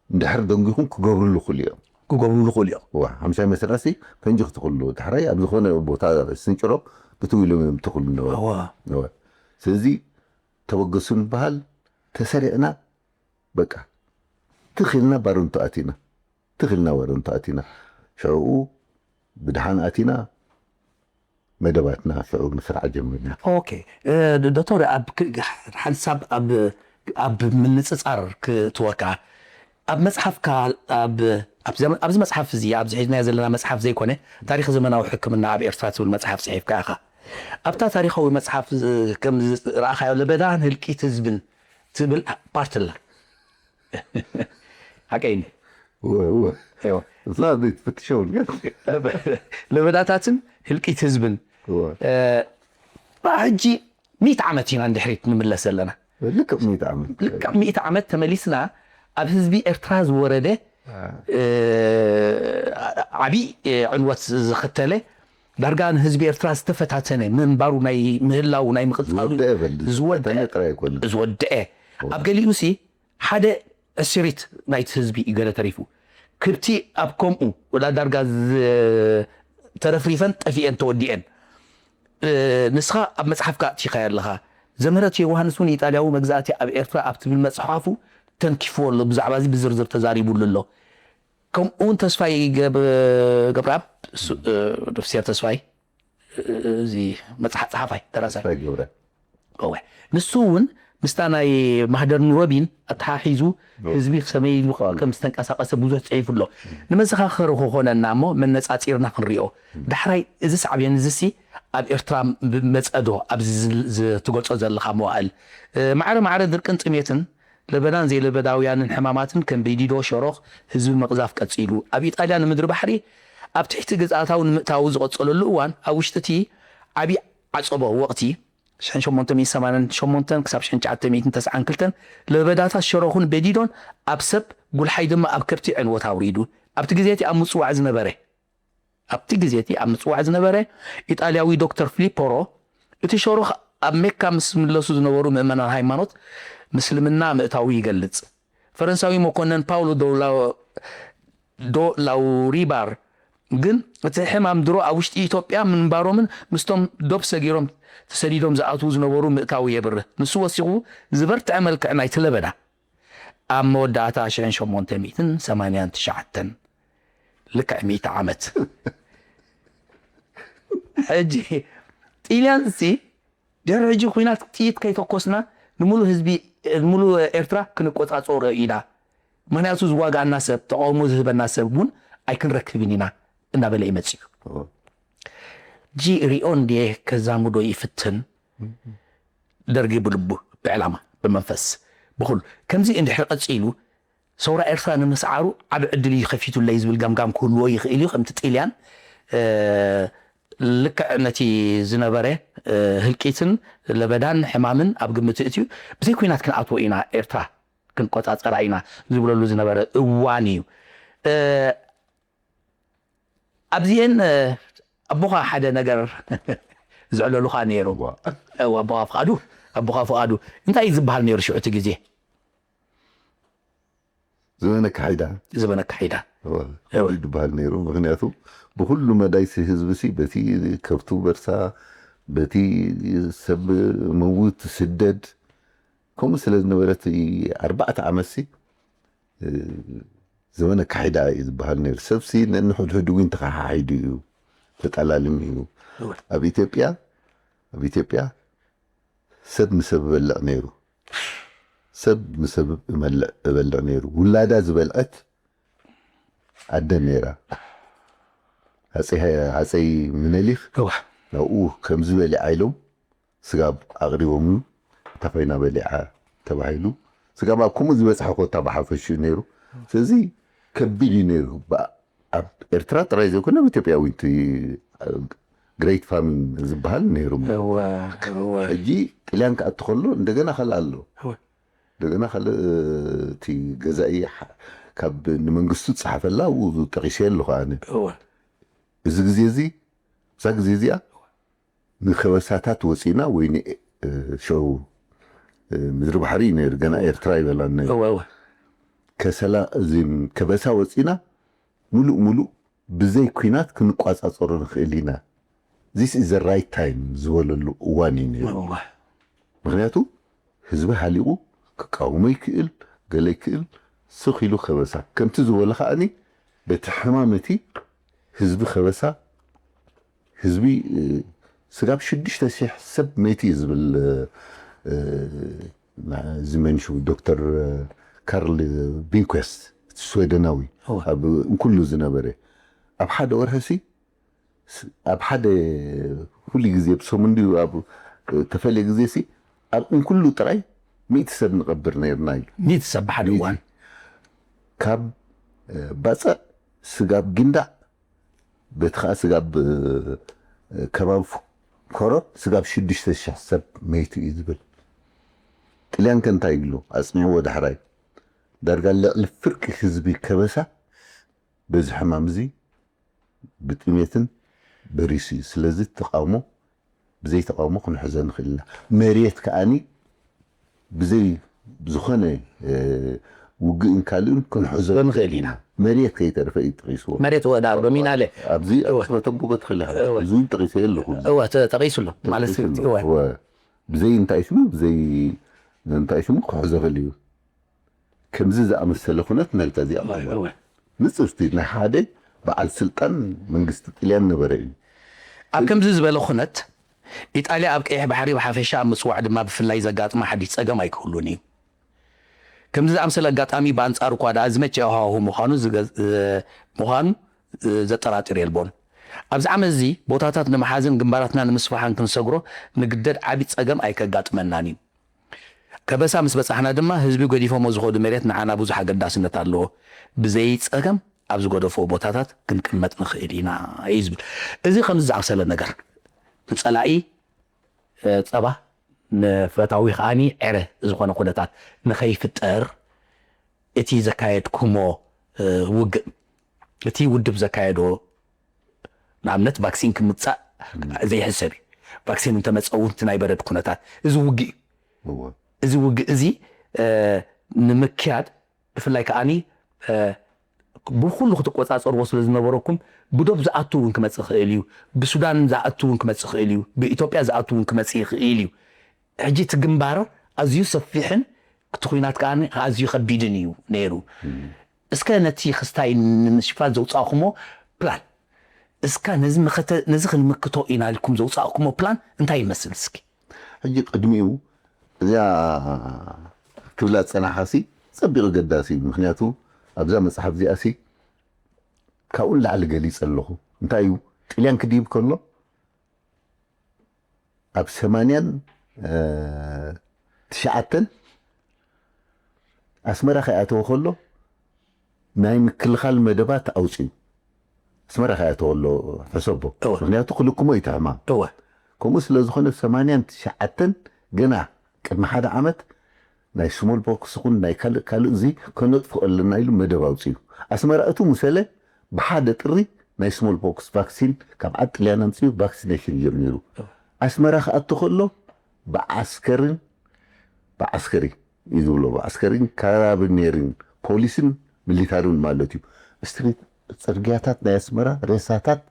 እንድሕር ደንጉኹም ክገብርሉ ክሉ እዮም ክገብርሉ ክሉ እዮም ዋ ሓምሻይ መሰራሲ ፈንጂ ክትኽሉ ድሕራይ ኣብ ዝኾነ ቦታ ስንጭሮም ብትው ኢሎም እዮም ትኽሉ ነበሩ ስለዚ ተበገሱ ንበሃል ተሰሪዕና በቃ ትኽልና ባረንቱ ኣቲና ትኽልና ባረንቱ ኣቲና ሽዕኡ ብድሓን ኣቲና መደባትና ሽዑ ምስራሕ ጀሚርና። ኦኬ ዶክተር፣ ሓንሳብ ኣብ ምንፅፃር ክትወካ ኣብ መፅሓፍካ ኣብዚ መፅሓፍ እዚ ኣብዚ ሒዝናዮ ዘለና መፅሓፍ ዘይኮነ ታሪክ ዘመናዊ ሕክምና ኣብ ኤርትራ ትብል መፅሓፍ ፅሒፍካ ኢኻ። ኣብታ ታሪካዊ መፅሓፍ ከም ዝረኣኻዮ ለበዳን ህልቂት ህዝብን ትብል ፓርት ኣላ። ሓቀይ እወ እወ እወ እዛ ዘይትፈትሸው ነገር ለበዳታትን ህልቂት ህዝብን እወ ሕጂ ሚእቲ ዓመት ኢና ንድሕሪት ንምለስ ዘለና ልክዕ ሚእቲ ዓመት ልክዕ ሚእቲ ዓመት ተመሊስና ኣብ ህዝቢ ኤርትራ ዝወረደ ዓብዪ ዕንወት ዘኸተለ ዳርጋ ንህዝቢ ኤርትራ ዝተፈታተነ ምንባሩ ናይ ምህላው ናይ ምቕፃሉ ዝወደአ በል ዝወደአ ጥራይ ኣይኮነን ዝወደአ ኣብ ገሊኡ ሲ ሓደ ዕስሪት ናይቲ ህዝቢ እዩ ገለ ተሪፉ ክብቲ ኣብ ከምኡ ወላ ዳርጋ ተረፍሪፈን ጠፊኤን ተወዲኤን ንስኻ ኣብ መፅሓፍካ ኣእቲኻዮ ኣለኻ ዘምህረት ዮሃንስ እውን ኢጣልያዊ መግዛእቲ ኣብ ኤርትራ ኣብ ትብል መፅሓፉ ተንኪፍዎ ኣሎ ብዛዕባ እዚ ብዝርዝር ተዛሪቡሉ ኣሎ ከምኡውን ተስፋይ ገብረኣብ ዶክተር ተስፋይ እዚ መፅሓፍ ፀሓፋይ ደራሳይ ተስፋይ ገብረ እወ ንሱ እውን ምስታ ናይ ማህደር ኑረቢን ኣተሓሒዙ ህዝቢ ሰመይ ኢሉ ከም ዝተንቀሳቀሰ ብዙሕ ፅሒፉ ኣሎ። ንመዘኻኸሪ ክኾነና እሞ መነፃፂርና ክንሪኦ። ዳሕራይ እዚ ሳዕቤን እዚሲ ኣብ ኤርትራ መፀ ዶ ኣብዚ ትገልፆ ዘለኻ መዋእል? ማዕረ ማዕረ ድርቅን ጥሜትን ለበዳን ዘይለበዳውያንን ሕማማትን ከም ቤዲዶ፣ ሸሮኽ፣ ህዝቢ ምቕዛፍ ቀጺሉ። ኣብ ኢጣልያ ንምድሪ ባሕሪ ኣብ ትሕቲ ግዝኣታዊ ንምእታዉ ዝቐጸለሉ እዋን፣ ኣብ ውሽጢ እቲ ዓቢ ዓጸቦ ወቕቲ፣ ሽሕን ሸሞንተ ሚእትን ሰማንያን ሸሞንተን ክሳብ ሽሕን ትሽዓተ ሚእትን ተስዓን ክልተን ለበዳታት ሸሮኽን ቤዲዶን ኣብ ሰብ፣ ጉልሓይ ድማ ኣብ ከብቲ ዕንወት ኣውሪዱ። ኣብቲ ግዜ እቲ ኣብ ምጽዋዕ ዝነበረ ኣብቲ ግዜ እቲ ኣብ ምጽዋዕ ዝነበረ ኢጣልያዊ ዶክተር ፊሊፖ ሮ፣ እቲ ሸሮኽ ኣብ ሜካ ምስ ዝምለሱ ዝነበሩ ምእመናን ሃይማኖት ምስልምና ምእታዉ ይገልጽ። ፈረንሳዊ መኮነን ፓውሎ ዶ ላውሪባር ግን፣ እቲ ሕማም ድሮ ኣብ ውሽጢ ኢትዮጵያ ምንባሮምን ምስቶም ዶብ ሰጊሮም ተሰዲዶም ዝኣትዉ ዝነበሩ ምእታዉ የብርህ። ንሱ ወሲኹ፣ ዝበርትዐ መልክዕ ናይቲ ለበዳ፣ ኣብ መወዳእታ ሽሕን ሸሞንተ ሚእትን ሰማንያን ትሽዓተን፣ ልክዕ ሚእቲ ዓመት። ሕጂ ጥልያን ሲ ድሕሪ ሕጂ ኲናት ጥይት ከይተኮስና ንምሉእ ህዝቢ፣ ንምሉእ ኤርትራ ክንቆጻጸሮ ኢና። ምኽንያቱ ዝዋጋኣና ሰብ፣ ተቓውሞ ዝህበና ሰብ እውን ኣይክንረክብን ኢና እናበለ እዩ መጺኡ። ሕጂ ሪኦ እንድየ ከዛምዶ ይፍትን። ደርጊ ብልቡ፣ ብዕላማ፣ ብመንፈስ፣ ብኹሉ። ከምዚ እንድሕር ቀጺሉ፣ ሰውራ ኤርትራ ንምስዓሩ ዓቢ ዕድል እዩ ከፊቱለይ ዝብል ገምጋም ክህልዎ ይኽእል እዩ። ከምቲ ጥልያን፣ እ፣ ልክዕ ነቲ ዝነበረ፣ እ፣ ህልቂትን ለበዳን ሕማምን ኣብ ግምት እትዩ፣ ብዘይ ኲናት ክንኣትዎ ኢና፣ ኤርትራ ክንቆጻጸራ ኢና ዝብለሉ ዝነበረ እዋን እዩ። እ፣ ኣብዚኤን፣ እ፣ ኣቦኻ ሓደ ነገር ዝዕለሉኻ ነይሩ። እዋ። እዋ፣ ኣቦኻ ፍቓዱ፣ ኣቦኻ ፍቓዱ። እንታይ እዩ ዝበሃል ነይሩ ሽዑ እቲ ግዜ? ዘበነ ካሒዳ። ዘበነ ካሒዳ። እዋ፣ እዋ። ይበሃል ነይሩ። ምኽንያቱ ብኹሉ መዳይሲ ህዝቢ ሲ በቲ ከብቱ በርሳ፣ በቲ ሰብ መውት፣ ስደድ፣ ከምኡ ስለ ዝነበረ እቲ ኣርባዕተ ዓመት ሲ፣ እ፣ ዘበነ ካሒዳ እዩ ዝበሃል ነይሩ። ሰብ ሲ ነንሕድሕዱ እውን ተኸሓሒዱ እዩ፣ ተጠላልም እዩ። እዋ። ኣብ ኢትዮጵያ፣ ኣብ ኢትዮጵያ ሰብ ንሰብ እበልዕ ነይሩ። ሰብ ንሰብ እመልዕ፣ እበልዕ ነይሩ። ውላዳ ዝበልዐት ኣደ ነይራ። ሃፀይ፣ ሃፀይ ምኒልክ እዋ። ናብኡ ከምዚ በሊዓ ኢሎም ስጋብ ኣቕሪቦምሉ፣ እታ ኮይና በሊዓ ተባሂሉ። ስጋብ ኣብ ከምኡ ዝበፅሐ ኮታ ብሓፈሽኡ ነይሩ። ስለዚ ከቢድ እዩ ነይሩ። ብ-፣ ኣብ ኤርትራ ጥራይ ዘይኮነ፣ ኣብ ኢትዮጵያ እውን እቲ ግሬት ፋሚን ዝበሃል ነይሩ። እወ፣ እወ። ሕጂ ጥልያን ክኣቱ ከሎ እንደገና ካልእ ኣሎ። እወ። እንደገና ካልእ፣ እቲ ገዛኢ ሓ-፣ ካብ ንመንግስቱ ዝጸሓፈላ ኣብኡ ጠቒሰ ኣለኹ ኣነ። እወ። እዚ ግዜ እዚ፣ እዛ ግዜ እዚኣ ንከበሳታት ወጺና ወይ ን-፣ እ፣ ሽዑ፣ እ፣ ምድሪ ባሕሪ እዩ ነይሩ፣ ገና ኤርትራ ይበላን ነይሩ። እወ፣ እወ። ከሰላ፣ እዚ ከበሳ ወጺና፣ ምሉእ ምሉእ ብዘይ ኲናት ክንቋጻጸሮ ንኽእል ኢና። This is the right time ዝበለሉ እዋን እዩ ነይሩ። እወ። ምኽንያቱ ህዝቢ ሃሊቑ ክቃወሞ ይክእል፣ ገለ ይክእል፣ ስኽ ኢሉ ከበሳ። ከምቲ ዝበሎ ከኣኒ በቲ ሕማም እቲ ህዝቢ ከበሳ፣ ህዝቢ፣ እ፣ ስጋብ ሽዱሽተ ሽሕ ሰብ መይቱ እዩ ዝብል፣ እ፣ እ፣ እዚ መንሹ ዶክተር ካርል ቢንኩስት፣ እቲ ስዌደናዊ፣ እወ። ኣብ እንኩሉ ዝነበረ፣ ኣብ ሓደ ወርሒ ሲ፣ ስ-፣ ኣብ ሓደ፣ ኩሉ ግዜ ብሰሙን ድዩ ኣብ ተፈልየ ግዜ ሲ፣ ኣብ እንኩሉ ጥራይ ሚእቲ ሰብ ንቐብር ነይርና ኢሉ። ሚእቲ ሰብ ብሓደ ሚእቲ። እዋን። ካብ፣ እ፣ ባጽዕ ስጋብ ጊንዳዕ፣ በቲ ኸዓ ስጋብ፣ እ፣ ከባቢ ፍ-፣ ኮረር ስጋብ ሽዱሽተ ሽሕ ሰብ መይቱ እዩ ዝብል። ጥልያን ከ እንታይ ይብሉ? ኣጽኒዕዎ ዳሕራይ። ዳርጋ ልዕሊ ፍርቂ ህዝቢ ከበሳ በዚ ሕማም እዚ ብጥሜትን በሪሱ እዩ። ስለዚ ተቃውሞ ብዘይ ተቃውሞ ክንሕዞ ንኽእል ኢና። መሬት ከኣኒ ብዘይ ዝኾነ፣ እ፣ ውግእን ካልእን ክንሕዞ ንኽእል ኢና። መሬት ከይተረፈ እዩ ጠቒስዎ። መሬት ወዳ ዶሚናለ። ኣብዚ እወ። ክትበተብጎ ትኽእል ኢኻ። እወ። እዚ እውን ጠቒሰዮ ኣለኹ። እወ፣ ተ-፣ ጠቒሱ ኣሎ። ማለት ጠቒሱ ኣሎ። እወ። እወ። ብዘይ እንታይ ሽሙ፣ ብዘይ እንታይ ሽሙ ክሕዞ ክእል እዩ። ከምዚ ዝኣመሰለ ኩነት ናይታ እዚኣ እወ፣ እወ። ንጽርቲ ናይ ሓደ በዓል ስልጣን መንግስቲ ጥልያን ነበረ እዩ። ኣብ ከምዚ ዝበለ ኩነት፣ ኢጣልያ ኣብ ቀይሕ ባሕሪ ብሓፈሻ፣ ኣብ ምጽዋዕ ድማ ብፍላይ ዘጋጥማ ሓድሽ ጸገም ኣይክህሉን እዩ። ከምዚ ዝኣምሰለ ኣጋጣሚ ብኣንጻሩ እኳ ደኣ ዝመቸ ሃዋሁ ምዃኑ ዝገ-፣ እ፣ ምዃኑ፣ እ፣ ዘጠራጥር የልቦን። ኣብዚ ዓመት እዚ ቦታታት ንምሓዝን ግንባራትና ንምስፋሕን ክንሰግሮ ንግደድ ዓቢ ጸገም ኣይከጋጥመናን እዩ። ከበሳ ምስ በጻሕና ድማ ህዝቢ ገዲፎሞ ዝኸዱ መሬት ንዓና ብዙሕ ኣገዳስነት ኣለዎ። ብዘይ ጸገም ኣብ ዝገደፍዎ ቦታታት ክንቅመጥ ንኽእል ኢና እዩ ዝብል። እዚ ከምዚ ዝኣምሰለ ነገር ንጸላኢ፣ እ፣ ጸባ፣ ንፈታዊ ከኣኒ ዕረ ዝኾነ ኩነታት ንኸይፍጠር እቲ ዘካየድኩሞ፣ እ፣ ውግእ፣ እቲ ውድብ ዘካየዶ ንኣብነት ቫክሲን ክምጻእ ዘይሕሰብ እዩ። ቫክሲን እንተመጸ እውን እቲ ናይ በረድ ኩነታት፣ እዚ ውግእ እዩ። እወ። እዚ ውግእ እዚ፣ እ፣ ንምክያድ ብፍላይ ከኣኒ፣ እ፣ ብኹሉ ክትቆጻጸርዎ ስለ ዝነበረኩም ብዶብ ዝኣቱ እውን ክመጽእ ይኽእል እዩ። ብሱዳን ዝኣቱ እውን ክመጽእ ይኽእል እዩ። ብኢትዮጵያ ዝኣቱ እውን ክመጽእ ይኽእል እዩ። ሕጂ እቲ ግንባር ኣዝዩ ሰፊሕን እቲ ኹናት ከኣ ኣዝዩ ከቢድን እዩ ነይሩ። እስከ ነቲ ክስታይ ንምሽፋን ዘውጻእኩሞ ፕላን፣ እስከ ነዚ መኸተ-፣ ነዚ ክንምክቶ ኢና ኢልኩም ዘውጻእኩሞ ፕላን እንታይ ይመስል እስኪ? ሕጂ ቅድሚኡ እዚኣ ክብላ ዝጸናሓሲ ጸቢቑ ገዳሲ እዩ። ምክንያቱ ኣብዛ መጽሓፍ እዚኣሲ ካብኡ ንላዕሊ ገሊጸ ኣለኹ። እንታይ እዩ ጥልያን ክድይብ ከሎ ኣብ ሰማንያን ትሽዓተን ኣስመራ ከይኣተወ ከሎ ናይ ምክልኻል መደባት ኣውፅዩ። ኣስመራ ከይኣተወ ከሎ ሕሰቦ። እወ። ምክንያቱ ክልክሞ እዩ እቲ ሕማም። እወ ከምኡ ስለ ዝኾነ ሰማንያን ትሽዓተን ገና ቅድሚ ሓደ ዓመት ናይ ስሞል ቦክስ ይኹን ናይ ካልእ ካልእ እዚ ከነጥፍኦ ኣለና ኢሉ መደብ ኣውፅዩ። ኣስመራ እቱ ሙሰለ ብሓደ ጥሪ ናይ ስሞል ቦክስ ቫክሲን ካብ ዓዲ ጥልያን ኣምፅኡ ቫክሲኔሽን ጀሚሩ። ኣስመራ ክኣቱ ከሎ ብዓስከርን ብዓስከሪ እዩ ዝብሎ። ብዓስከርን ካራብኔርን ፖሊስን ሚሊታሪን ማለት እዩ። ስትሪት፣ ፅርግያታት ናይ ኣስመራ ሬሳታት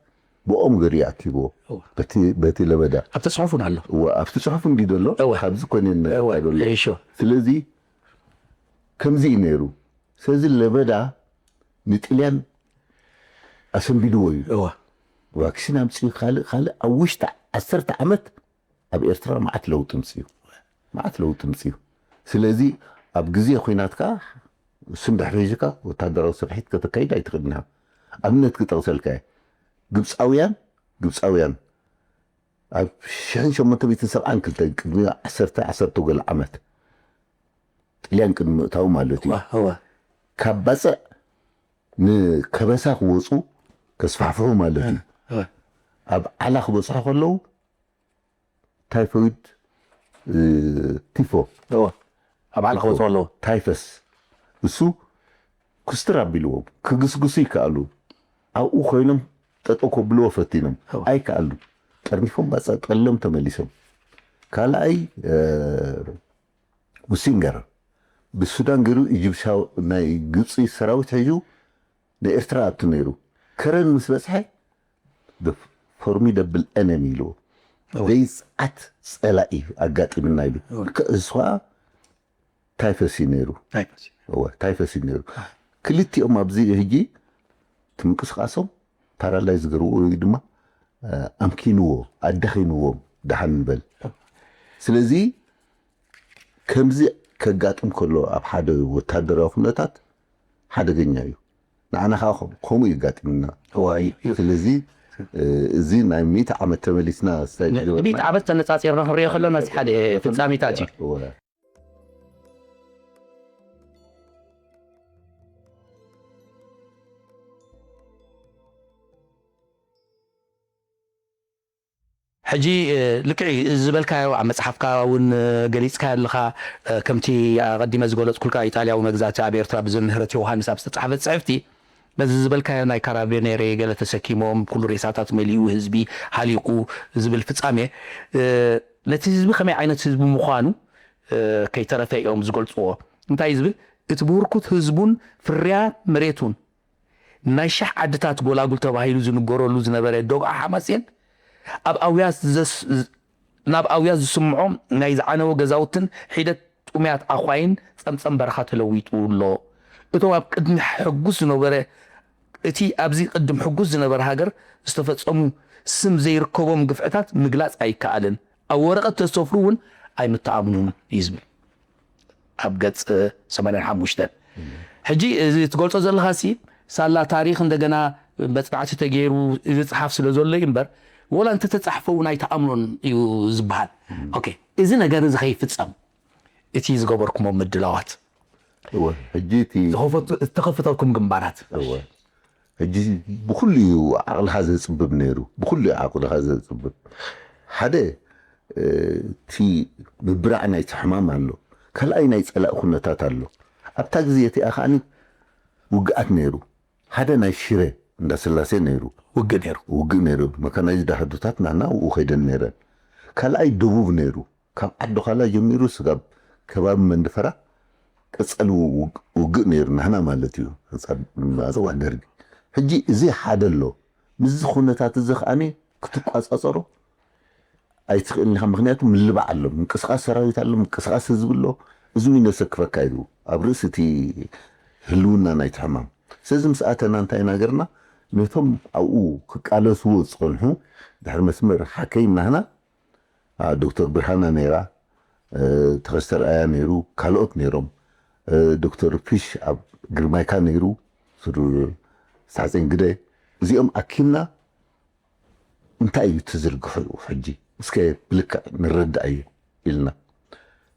ብኦም ገሩ ይኣኪብዎ። እወ። በቲ በቲ ለበዳ ኣብቲ ጽሑፍ እውን ኣሎ። እወ፣ ኣብቲ ፅሑፍ እንዲ ዘሎ እወ። ካብዚ ኮነ እወ ዘሎ። እሾ ስለዚ ከምዚ እዩ ነይሩ። ስለዚ ለበዳ ንጥልያን ኣሰንቢድዎ እዩ። እወ ቫክሲን ኣምፅኡ ካልእ ካልእ ኣብ ውሽጢ ዓሰርተ ዓመት ኣብ ኤርትራ መዓት ለውጢ ምፅኡ። መዓት ለውጢ ምፅኡ። ስለዚ ኣብ ግዜ ኹናት ከዓ ስም ድሕሪ ሒዝካ ወታደራዊ ስርሒት ከተካይድ ኣይትኽእልን ኢኻ። ኣብነት ክጠቕሰልካ እየ። ግብፃውያን ግብፃውያን ኣብ ሽሕን ሸሞንተ ሚእትን ሰብዓን ክልተን ቅድሚ ዓሰርተ ዓሰርተ ገለ ዓመት ጥልያን ቅድሚ ምእታው ማለት እዩ እወ ካብ ባፅዕ ንከበሳ ክወፁ ከስፋሕፍሑ ማለት እዩ። እወ ኣብ ዓላ ክበፅሑ ከለዉ ታይፎይድ እ፣ ቲፎ እወ ኣብ ዓላ ክወፁ ኣለዎ። ታይፈስ እሱ ኩስትር ኣቢልዎም ክግስግሱ ይከኣሉ። ኣብኡ ኮይኖም ጠጠው ከብልዎ ፈቲኖም እወ። ኣይከኣሉ። ጠርኒፎም ባፀ ጠሎም ተመሊሶም። ካልኣይ እ፣ ሙሲንገር ብሱዳን ገይሩ ኢጅፕሻዊ ናይ ግብፂ ሰራዊት ሒዙ ንኤርትራ ኣቱ ነይሩ። ከረን ምስ በፅሐ ፎርሚደብል ኤነሚ ኢልዎ። ዘይፅዓት ፀላኢ ኣጋጢምና ኢሉ። እሱ ከዓ ታይፈስ እዩ ነይሩ። ታይፈስ እዩ። እወ፣ ታይፈስ እዩ ነይሩ። ክልቲኦም ኣብዚ ሕጂ እቲ ምንቅስቃሶም ፓራላይዝ ዝገርዎ ወይ ድማ እ፣ ኣምኪንዎ ኣዳኺምዎም ደሓን ንበል። ስለዚ ከምዚ ከጋጥም ከሎ ኣብ ሓደ ወታደራዊ ኩነታት ሓደገኛ እዩ። ንዓና ከዓ ከም- ከምኡ የጋጥምና። እዋይ እዩ። ስለዚ እ፣ እዚ ናይ ሚእቲ ዓመት ተመሊስና ስታይ ንሚእቲ ዓመት ተነፃፂርና ክንሪኦ ከለና እዚ ሓደ ፍጻሜታት እዩ። እወ። ሕጂ እ፣ ልክዕ እዩ። እዚ ዝበልካዮ ኣብ መጽሓፍካ እውን እ፣ ገሊጽካዮ ኣለኻ። እ፣ ከምቲ ኣቐዲመ ዝገለጽኩልካ ኢጣልያዊ መግዛእቲ ኣብ ኤርትራ ብዘምህረት ዮውሃንስ ኣብ ዝተጻሕፈት ጽሕፍቲ ነዚ ዝበልካዮ ናይ ካራቢኔሬ ገለ ተሰኪሞም ኩሉ ሬሳታት መሊኡ ህዝቢ ሃሊቁ ዝብል ፍጻሜ እ፣ ነቲ ህዝቢ ከመይ ዓይነት ህዝቢ ምዃኑ እ፣ ከይተረፈ እዮም ዝገልጽዎ። እንታይ ዝብል እቲ ብህርኩት ህዝቡን ፍርያት መሬቱን ናይ ሸሕ ዓድታት ጎላጉል ተባሂሉ ዝንገረሉ ዝነበረ ዶግዓ ሓማሴን ኣብ ኣውያት ዘስ- ናብ ኣውያት ዝስምዖ ናይ ዝዓነወ ገዛውትን ሒደት ጥሙያት ኣዃይን ጸምጸም በረኻ ተለዊጡ ኣሎ። እቶም ኣብ ቅድሚ ሕጉስ ዝነበረ እቲ ኣብዚ ቅድም ሕጉስ ዝነበረ ሃገር ዝተፈጸሙ ስም ዘይርከቦም ግፍዕታት ምግላጽ ኣይከኣልን። ኣብ ወረቐት ተሰፍሩ እውን ኣይምተኣምኑን እዩ ዝብል ኣብ ገጽ ሰማንያን ሓሙሽተን። ሕጂ እዚ ትገልጾ ዘለኻሲ ሳላ ታሪኽ እንደገና መጽናዕቲ ተገይሩ ዝጽሓፍ ስለ ዘሎ እዩ እምበር ወላ እንተተጻሕፈ እውን ኣይተኣምኖን እዩ ዝበሃል። ኦኬ፣ እዚ ነገር እዚ ከይፍጸም እቲ ዝገበርኩሞ ምድላዋት እወ፣ ሕጂ እቲ ዝኸፈቱ- ዝተኸፈተልኩም ግንባራት እወ። ሕጂ ብኩሉ እዩ ዓቕልኻ ዘጽብብ ነይሩ። ብኩሉ እዩ ዓቕልኻ ዘጽብብ። ሓደ እ፣ እቲ ምብራዕ ናይቲ ሕማም ኣሎ። ካልኣይ ናይ ጸላእ ኩነታት ኣሎ። ኣብታ ግዜ እቲኣ ከዓኒ ውግኣት ነይሩ። ሓደ ናይ ሽረ እንዳስላሴ ነይሩ። ውግእ ነይሩ። ውግእ ነይሩ። መካናይዝድ ኣሃዱታት ናና ኣብኡ ከይደን ነይረን። ካልኣይ ደቡብ ነይሩ። ካብ ዓዲ ዃላ ጀሚሩ ስጋብ ከባቢ መንደፈራ ቀጸሊ ውግ- ውግእ ነይሩ ናህና ማለት እዩ። ኣንጻር ኣንጻር ደርጊ። ሕጂ እዚ ሓደ ኣሎ። ምስዚ ኩነታት እዚ ከዓኒ ክትቋጻጸሮ ኣይትኽእልን ኢኻ። ምክንያቱ ምልባዕ ኣሎ፣ ምንቅስቃስ ሰራዊት ኣሎ፣ ምንቅስቃስ ህዝቢ ኣሎ። እዚ እውን የሰክፈካ እዩ ኣብ ርእሲ እቲ ህልውና ናይቲ ሕማም። ስለዚ ምስ ኣተና እንታይ ኢና ገርና? ነቶም ኣብኡ ክቃለስዎ ዝጸንሑ ድሕሪ መስመር ሓከይም ናህና፣ ዶክተር ብርሃነ ነይራ፣ ተኸስተ ርኣያ ነይሩ፣ ካልኦት ነይሮም፣ ዶክተር ፊሽ ኣብ ግርማይካ ነይሩ፣ ስሩር ሳሕፀን ግደ፣ እዚኦም ኣኪብና እንታይ እዩ ትዝርግሑ ሕጂ እስከ ብልክዕ ንረዳእ እዩ ኢልና።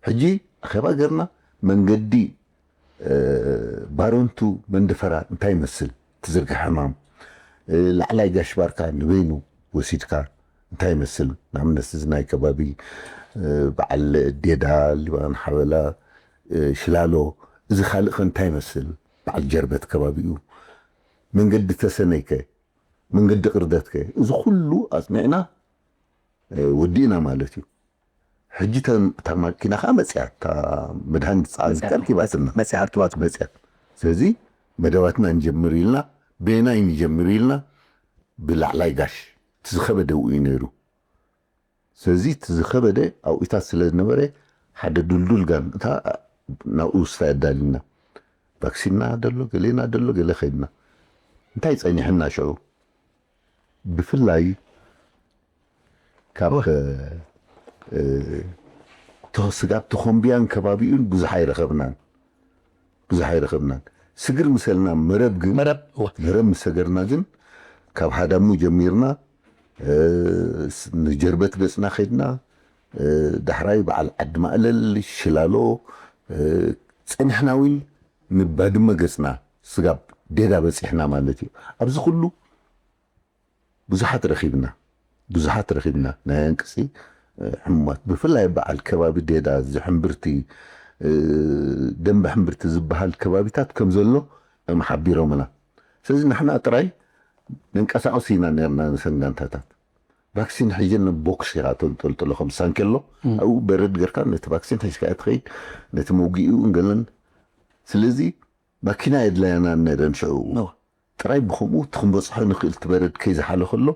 ሕጂ ኣኼባ ገርና መንገዲ ባረንቱ መንደፈራ እንታይ ይመስል ትዝርግሐ ሕማም፣ ላዕላይ ጋሽ ባርካ ንበይኑ ወሲድካ እንታይ ይመስል? ንኣብነት እዚ ናይ ከባቢ በዓል ዴዳ፣ ሊባን ሓበላ፣ ሽላሎ፣ እዚ ካልእ ከ እንታይ ይመስል? በዓል ጀርበት ከባቢኡ፣ መንገዲ ተሰነይከ፣ መንገዲ ቅርደትከ፣ እዚ ኩሉ ኣፅኒዕና ወዲእና ማለት እዩ። ሕጂ እታ ማኪና ከዓ መፅያ፣ እታ መድሃኒት ፀዓት ተርኪባትና መፅያ። ስለዚ መደባትና ንጀምር ኢልና፣ ቤናይ ንጀምር ኢልና፣ ብላዕላይ ጋሽ እቲ ዝኸበደ እዩ ነይሩ። ስለዚ እቲ ዝኸበደ ኣብኡታት ስለ ዝነበረ ሓደ ዱልዱል ጋን እታ ናብኡ ስታይ ኣዳልና፣ ቫክሲንና ደሎ፣ ገሌና ደሎ፣ ገለ ከይድና። እንታይ ጸኒሕና ሽዑ? ብፍላይ ካብ ስጋብ ተኾምቢያን ከባቢኡን ብዙሕ ኣይረኸብናን፣ ብዙሕ ኣይረኸብናን። ስግር ምሰልና መረብ ግን፣ መረብ ምስ ሰገርና ግን ካብ ሃዳሙ ጀሚርና ንጀርበት ገጽና ከድና፣ ዳሕራይ በዓል ዓዲ ማእለል፣ ሽላሎ፣ ጸኒሕና እውን ንባድመ ገጽና ስጋብ ዴዳ በጺሕና ማለት እዩ። ኣብዚ ኩሉ ብዙሓት ረኺብና፣ ብዙሓት ረኺብና ናይ ኣንቅጺ ሕሙማት፣ ብፍላይ በዓል ከባቢ ዴዳ፣ ዝሕምብርቲ፣ ደንበ ሕምብርቲ ዝበሃል ከባቢታት ከም ዘሎ እዮም ሓቢሮምና። ስለዚ ንሕና ጥራይ ንንቀሳቐስ ኢና ነርና ንሰንጋንታታት። ቫክሲን ሒጀን ቦክስ ኢኻ ተንጠልጥሎ ከም ሳንኬሎ፣ ኣብኡ በረድ ገርካ ነቲ ቫክሲን ሒዝካ እያ ትኸይድ፣ ነቲ መውጊኡ እንገለን። ስለዚ ማኪና የድለያና ነረን ሽዑ። ጥራይ ብኸምኡ እቲ ክንበፅሖ ንኽእል ትበረድ ከይዝሓለ ከሎ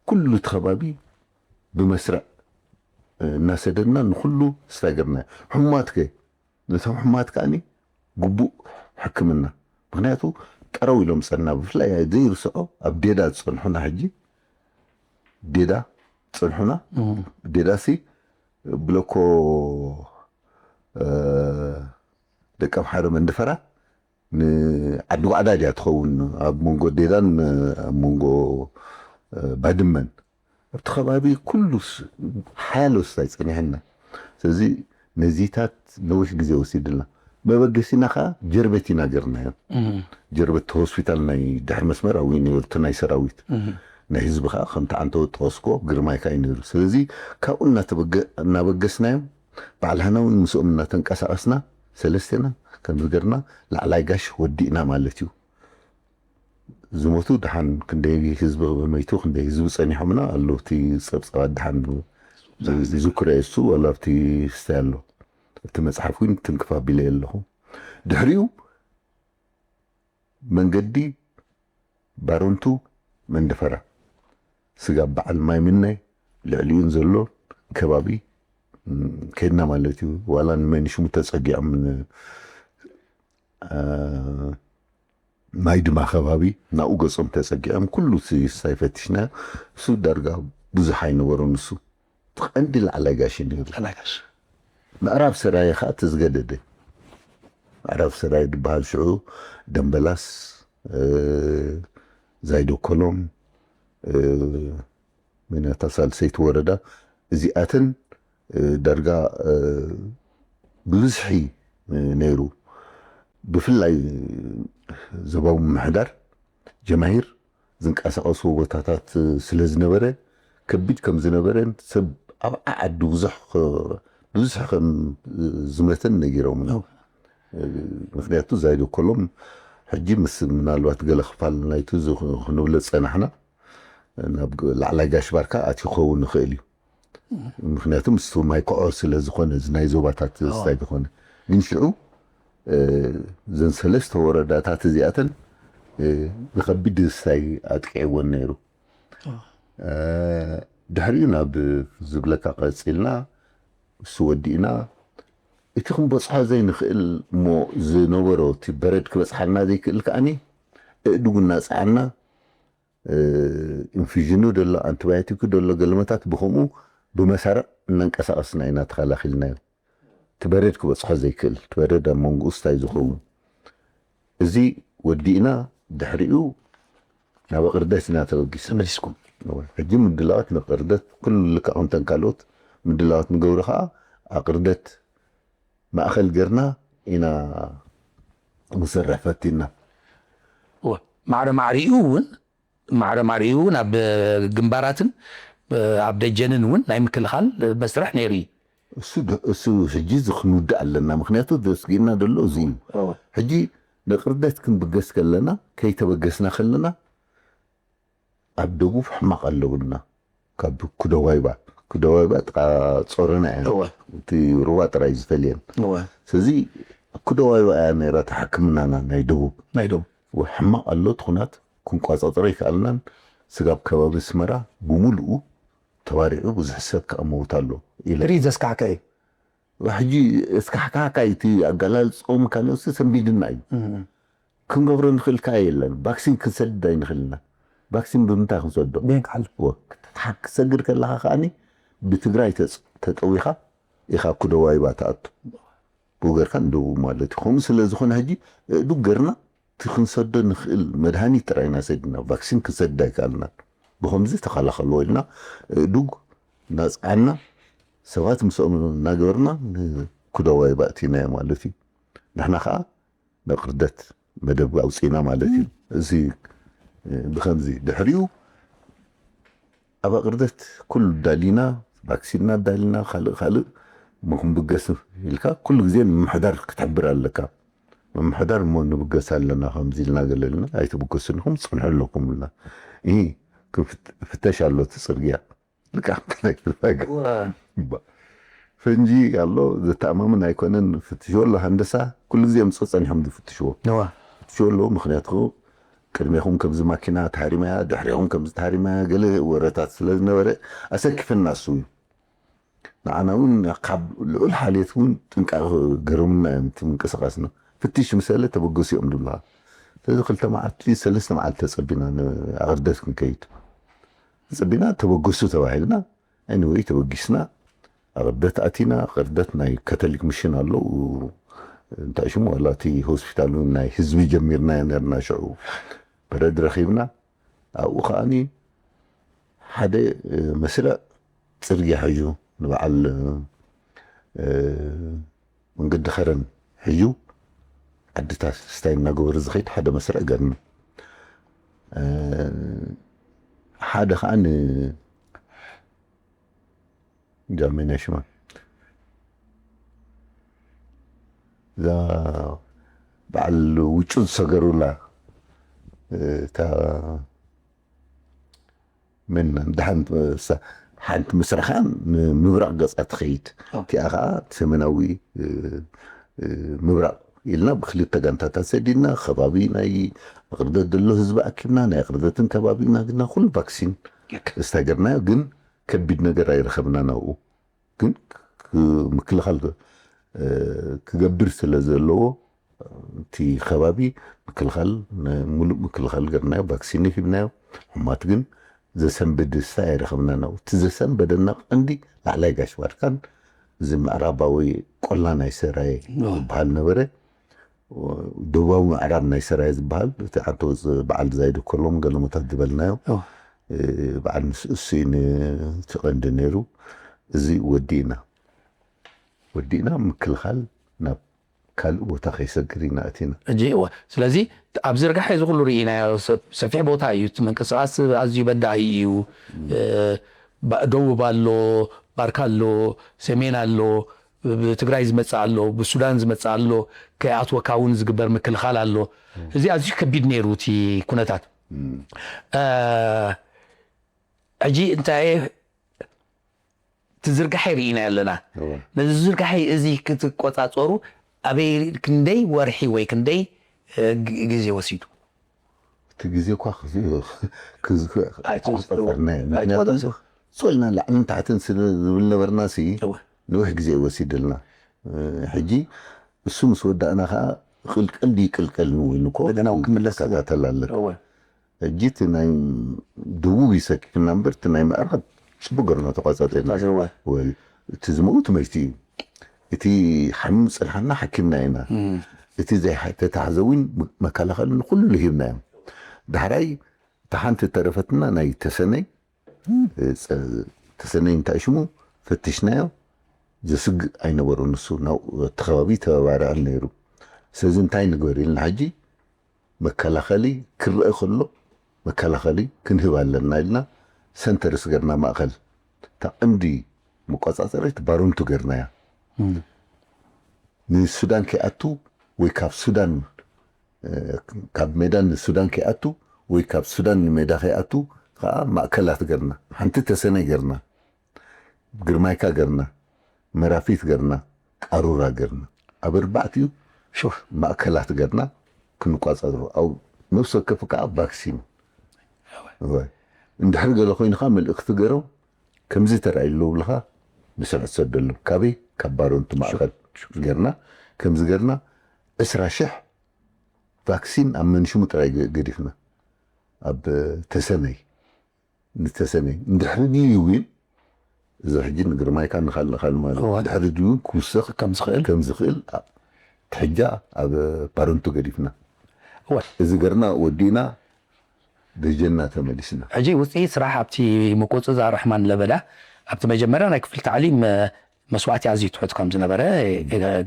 ኩሉ እቲ ከባቢ ብመስርዕ እናሰደድና ንኩሉ ስታገርና። ሕሙማት ከ ነቶም ሕሙማት ከዓኒ ግቡእ ሕክምና። ምኽንያቱ ጠረው ኢሎም ጸና። ብፍላይ ዘይርስዖ ኣብ ዴዳ ዝጸንሑና ሕጂ ዴዳ ዝጸንሑና ዴዳሲ ብለኮ ደቀም ሓደ መንደፈራ ንዓዲ ጓዕዳ ድያ ትኸውን ኣብ መንጎ ዴዳን ኣብ መንጎ ባድመን ኣብቲ ከባቢ ኩሉ ሓያሎ ስታይ ጸኒሕና። ስለዚ ነዚታት ነዊሕ ግዜ ወሲድልና። መበገሲና ከዓ ጀርበት ኢና ገርናዮ። ጀርበት ሆስፒታል ናይ ድሕሪ መስመር ኣብኡ ነይሩ እቲ ናይ ሰራዊት። ናይ ህዝቢ ከዓ ከምቲ ዓንተወ ጠቐስኮ ግርማይካ እዩ ነይሩ። ስለዚ ካብኡ እናበገስናዮም ባዕላህና እውን ምስኦም እናተንቀሳቐስና ሰለስቴና ከምዚ ገርና ላዕላይ ጋሽ ወዲእና ማለት እዩ። ዝሞቱ ደሓን ክንደይ ህዝቢ መይቱ ክንደይ ህዝቢ ጸኒሖምና ኣሎ። እቲ ጸብጻባት ደሓን ዝክረ እሱ ዋላ ኣብቲ ስታይ ኣሎ። እቲ መጽሓፍ እውን ትንክፍ ኣቢለ ኣለኹ። ድሕሪኡ መንገዲ ባረንቱ መንደፈራ ስጋብ በዓል ማይ ምናይ ልዕሊኡን ዘሎ ከባቢ ከድና ማለት እዩ። ዋላ ንመንሽሙ ተጸጊዖም ማይ ድማ ከባቢ ናብኡ ገጾም ተጸጊዖም ኩሉ ስታይ ፈቲሽና። እሱ ዳርጋ ብዙሕ ኣይነበሮን። እሱ እቲ ቀንዲ ላዕላይ ጋሽ ነይሩ። ላዕላይ ጋሽ። ምዕራብ ሰራየ ከዓ እቲ ዝገደደ ምዕራብ ሰራየ ዝበሃል ሽዑ ደምበላስ፣ ዛይዶ ኮሎም፣ መይናታ ሳልሰይቲ ወረዳ እዚኣተን ዳርጋ ብብዝሒ ነይሩ። ብፍላይ ዞባዊ ምምሕዳር ጀማሂር ዝንቀሳቐስዎ ቦታታት ስለ ዝነበረ ከቢድ ከም ዝነበረን ሰብ ኣብ ዓዓዲ ብዙሕ ብዙሕ ከም ዝመተን ነጊሮም። ምክንያቱ ዛይዶ ኮሎም ሕጂ ምስ ምናልባት ገለ ክፋል ናይቲ ክንብሎ ዝፀናሕና ናብ ላዕላይ ጋሽ ባርካ ኣትዩ ክኸውን ይኽእል እዩ። ምክንያቱ ምስ ማይ ኮዖ ስለ ዝኾነ እዚ ናይ ዞባታት ስታይ ዝኾነ ግን ሽዑ እዘን ሰለስተ ወረዳታት እዚኣተን ብከቢድ ስታይ ኣጥቂዕወን ነይሩ። ድሕሪኡ ናብ ዝብለካ ቀፂልና እሱ ወዲእና እቲ ክንበፅሖ ዘይንኽእል እሞ ዝነበሮ እቲ በረድ ክበፅሓልና ዘይክእል ከዓኒ እእድጉ እናፀዓና ኢንፊዥኑ ደሎ ኣንቲባዮቲኩ ደሎ ገለመታት ብከምኡ ብመሳርዕ እናንቀሳቐስና ኢና ተኸላኺልናዮ። እቲ በረድ ክበፅሖ ዘይክእል እቲ በረድ ኣብ መንጎኡ ስታይ ዝኸውን እዚ ወዲእና ድሕሪኡ ናብ ኣቕርደት ኢና ተበጊስና። ተመሊስኩም። ሕጂ ምድላዋት ንቕርደት ኩሉ ልክዕ ከምተን ካልኦት ምድላዋት ንገብሮ ከዓ ኣቕርደት ማእኸል ገርና ኢና ንሰርሕ ፈቲና። ማዕረ ማዕሪኡ እውን ማዕረ ማዕሪኡ እውን ኣብ ግንባራትን ኣብ ደጀንን እውን ናይ ምክልኻል መስርሕ ነይሩ እዩ። እሱ ሕጂ እዚ ክንውድእ ኣለና። ምክንያቱ ዘስጊእና ዘሎ እዚ እዩ። ሕጂ ንቕርደት ክንብገስ ከለና ከይተበገስና ከለና ኣብ ደቡብ ሕማቕ ኣለውና። ካብ ኩደዋይባ ኩደዋይባ ጥቃ ጾረና እያ። እቲ ሩባ ጥራይ ዝፈልየን። ስለዚ ኩደዋይባ እያ ነይራ ተሓክምናና ናይ ደቡብ ናይ ደቡብ ሕማቕ ኣሎ ትኹናት ክንቋጻጸሮ ይከኣልናን ስጋብ ከባቢ ኣስመራ ብምሉኡ ተባሪዑ ብዙሕ ሰብ ከኣ መውት ኣሎ ኢለ ትርኢት ዘስካሕከ እዩ። ሕጂ እስካሕካሕካ እቲ ኣገላልጾም ካልኦት ሰንቢድና እዩ። ክንገብሮ ንኽእል ከኣ የለን። ቫክሲን ክንሰድድ ኣይንኽእልና። ቫክሲን ብምንታይ ክንሰዶ? ብየን ክሓልፍ። ወ- ክትሓ- ክሰግር ከለኻ ከኣኒ ብትግራይ ተጽ- ተጠዊኻ ኢኻ ኩደዋይባ ትኣቱ። ብኡ ገርካ ንደቡብ ማለት እዩ። ከምኡ ስለ ዝኾነ ሕጂ እዱግ ገርና እቲ ክንሰዶ ንኽእል መድሃኒት ጥራይ ኢና ሰዲና። ቫክሲን ክንሰድድ ኣይከኣልናን። ብኸምዚ ተኸላኸልዎ ኢልና እዱግ እናፅዓና ሰባት ምስኦም እናገበርና ንኩደዋይባ እቲናዮ ማለት እዩ። ንሕና ከዓ ንቕርደት መደብ ኣውፂእና ማለት እዩ። እዚ ብከምዚ ድሕሪኡ ኣብ ኣቕርደት ኩሉ ዳሊና ቫክሲንና ዳሊና ካልእ ካልእ ምክንብገስ ኢልካ ኩሉ ግዜ ንምምሕዳር ክትሕብር ኣለካ። ምምሕዳር እሞ ንብገስ ኣለና ከምዚ ኢልና ገለ ኢልና ኣይትብገሱን ኢኹም ትፅንሑ ኣለኩም ኢልና። እ ፍተሽ ኣሎ እቲ ፅርግያ ልቃ ፈንጂ ኣሎ ዘተኣማምን ኣይኮነን። ፍትሽዎ ኣሎ ሃንደሳ ኩሉ ግዜ ምፅ ፀኒሖም ዝፍትሽዎ ፍትሽዎ ኣለዎ። ምክንያቱ ቅድሜኹም ከምዚ ማኪና ተሃሪማያ ድሕሬኹም ከምዚ ተሃሪማያ ገለ ወረታት ስለ ዝነበረ ኣሰኪፈና እሱ እዩ። ንዓና እውን ካብ ልዑል ሓልየት እውን ጥንቃ ገረሙና እዮም እቲ ምንቅስቃስና። ፍትሽ ምሰለ ተበገሱ እዮም ዝብልካ። ስለዚ ክልተ መዓልቲ ሰለስተ መዓልቲ ተፀቢና ኣቕርደት ክንከይድ ተፀቢና ተበገሱ ተባሂልና። Anyway ተበጊስና ኣቕርደት ኣቲና። ኣቕርደት ናይ ካቶሊክ ሚሽን ኣሎ እንታይ ሽሙ ዋላ እቲ ሆስፒታል እውን ናይ ህዝቢ ጀሚርናዮ ነርና ሽዑ በረድ ረኺብና። ኣብኡ ከዓኒ ሓደ መስርዕ ፅርግያ ሕዩ ንበዓል መንገዲ ኸረን ሕዩ ዓድታት ስታይ እናገበሩ ዝኸይድ ሓደ መስርዕ ገርኒ ሓደ ከዓ ጃሜና ሽማ እዛ በዓል ውጩ ዝሰገሩላ እታ መን ደሓን ሓንቲ ምስራኻ ንምብራቕ ገፃ ትኸይድ እቲኣ ከዓ ሰሜናዊ ምብራቕ ኢልና ብክልተ ጋንታታት ሰዲድና ከባቢ ናይ ኣቕርደት ዘሎ ህዝቢ ኣኪብና ናይ ኣቕርደትን ከባቢና ግና ኩሉ ቫክሲን ስታገርናዮ ግን ከቢድ ነገር ኣይረኸብና ናብኡ ግን ምክልኻል ክገብር ስለ ዘለዎ እቲ ከባቢ ምክልኻል ሙሉእ ምክልኻል ገርናዮ ቫክሲን ሂብናዮ ሕማት ግን ዘሰንብድ ስታይ ኣይረኸብና ናብኡ እቲ ዘሰንበደና ቀንዲ ላዕላይ ጋሽ ባርካን እዚ ምዕራባዊ ቆላ ናይ ሰራየ ዝበሃል ነበረ ደቡባዊ ምዕራብ ናይ ሰራየ ዝበሃል እቲ ዓንተ ወፅ በዓል ዛይዶ ከሎም ገለሞታት ዝበልናዮ በዓል ምስ እሱ እቲ ቀንዲ ነይሩ እዚ ወዲእና ወዲእና ምክልኻል ናብ ካልእ ቦታ ከይሰግር ኢና እቲና እጂ እወ ስለዚ ኣብ ዝርጋሐ እዚ ኩሉ ርኢናዮ ሰፊሕ ቦታ እዩ እቲ ምንቅስቃስ ኣዝዩ በዳሂ እዩ ደቡብ ኣሎ ባርካ ኣሎ ሰሜን ኣሎ ብትግራይ ዝመፅእ ኣሎ ብሱዳን ዝመፅእ ኣሎ ከይኣትወካ እውን ዝግበር ምክልኻል ኣሎ እዚ ኣዝዩ ከቢድ ነይሩ እቲ ኩነታት ሕጂ እንታይ ትዝርጋሐ ርኢና ኣለና ነዚ ዝርጋሐ እዚ ክትቆፃፀሩ ኣበይ ክንደይ ወርሒ ወይ ክንደይ ግዜ ወሲዱ እቲ ግዜ እኳ ክዝክረና ምክንያቱ ሶልና ላዕልን ታሕትን ስለ ዝብል ነበርና ሲ ንውሕ ግዜ ይወሲድልና ሕጂ እሱ ምስ ወዳእና ከዓ ቅልቀል ድዩ ቅልቀል ንወይኑ እኮ እንደገና እውን ክምለስ ይከታተል ኣለና። እወ ሕጂ እቲ ናይ ድቡብ ይሰኪፍና እምበር እቲ ናይ ምዕራብ ፅቡቅ ገርና ተቋፃፂርና። እወ ወይ እቲ ዝመውት መይቲ እዩ። እቲ ሓሚሙ ፅንሓና ሓኪምና ኢና። እቲ ዘይተታሕዘ እውን መከላኸሊ ንኩሉ ሂብናዮም። ዳሕራይ እታ ሓንቲ ተረፈትና ናይ ተሰነይ ጸ- ተሰነይ እንታይ ሽሙ ፈትሽናዮ። ዘስግእ ኣይነበሮ ንሱ ናብኡ እቲ ከባቢ ተባባሪ ኣልነይሩ። ስለዚ እንታይ ንግበር ኢልና ሕጂ መከላኸሊ ክረአ ከሎ መከላኸሊ ክንህብ ኣለና ኢልና ሰንተርስ ገርና ማእኸል እታ ቀንዲ መቆፃፀሪት ባሮንቱ ገርናያ። ንሱዳን ከይኣቱ ወይ ካብ ሱዳን ካብ ሜዳ ንሱዳን ከይኣቱ ወይ ካብ ሱዳን ንሜዳ ከይኣቱ ከዓ ማእከላት ገርና ሓንቲ ተሰነይ ገርና ግርማይካ ገርና መራፊት ገርና ቃሩራ ገርና ኣብ ኣርባዕቲኡ ሹፍ ማእከላት ገርና ክንቋፀሩ ኣብ ነፍሲ ወከፍ ከዓ ቫክሲን እንድሕር ገለ ኮይንካ መልእክቲ ገሮም ከምዚ ተራእዩ ኣለዉ ብልካ ብስርዕ ትሰደሎም ካበይ ካብ ባሮንቲ ማእከል ገርና ከምዚ ገርና ዕስራ ሽሕ ቫክሲን ኣብ መንሽሙ ጥራይ ገ- ገዲፍና ኣብ ተሰነይ ንተሰነይ እንድሕሪ ድዩ እውን እዚ ሕጂ ንግርማይካ ንካልእ ንካልእ ማለት እወ። ድሕሪ ድዩ እውን ክውሰኽ ከም ዝኽእል ከም ዝኽእል አ- ትሕጃ ኣብ ባረንቱ ገዲፍና እወ እዚ ገርና ወዲእና ደጀና ተመሊስና ሕጂ ውፅኢት ስራሕ ኣብቲ ምቁፅፃር ርሕማን ለበዳ ኣብቲ መጀመርያ ናይ ክፍሊ ታዕሊም መስዋእቲ ኣዝዩ ትሑት ከም ዝነበረ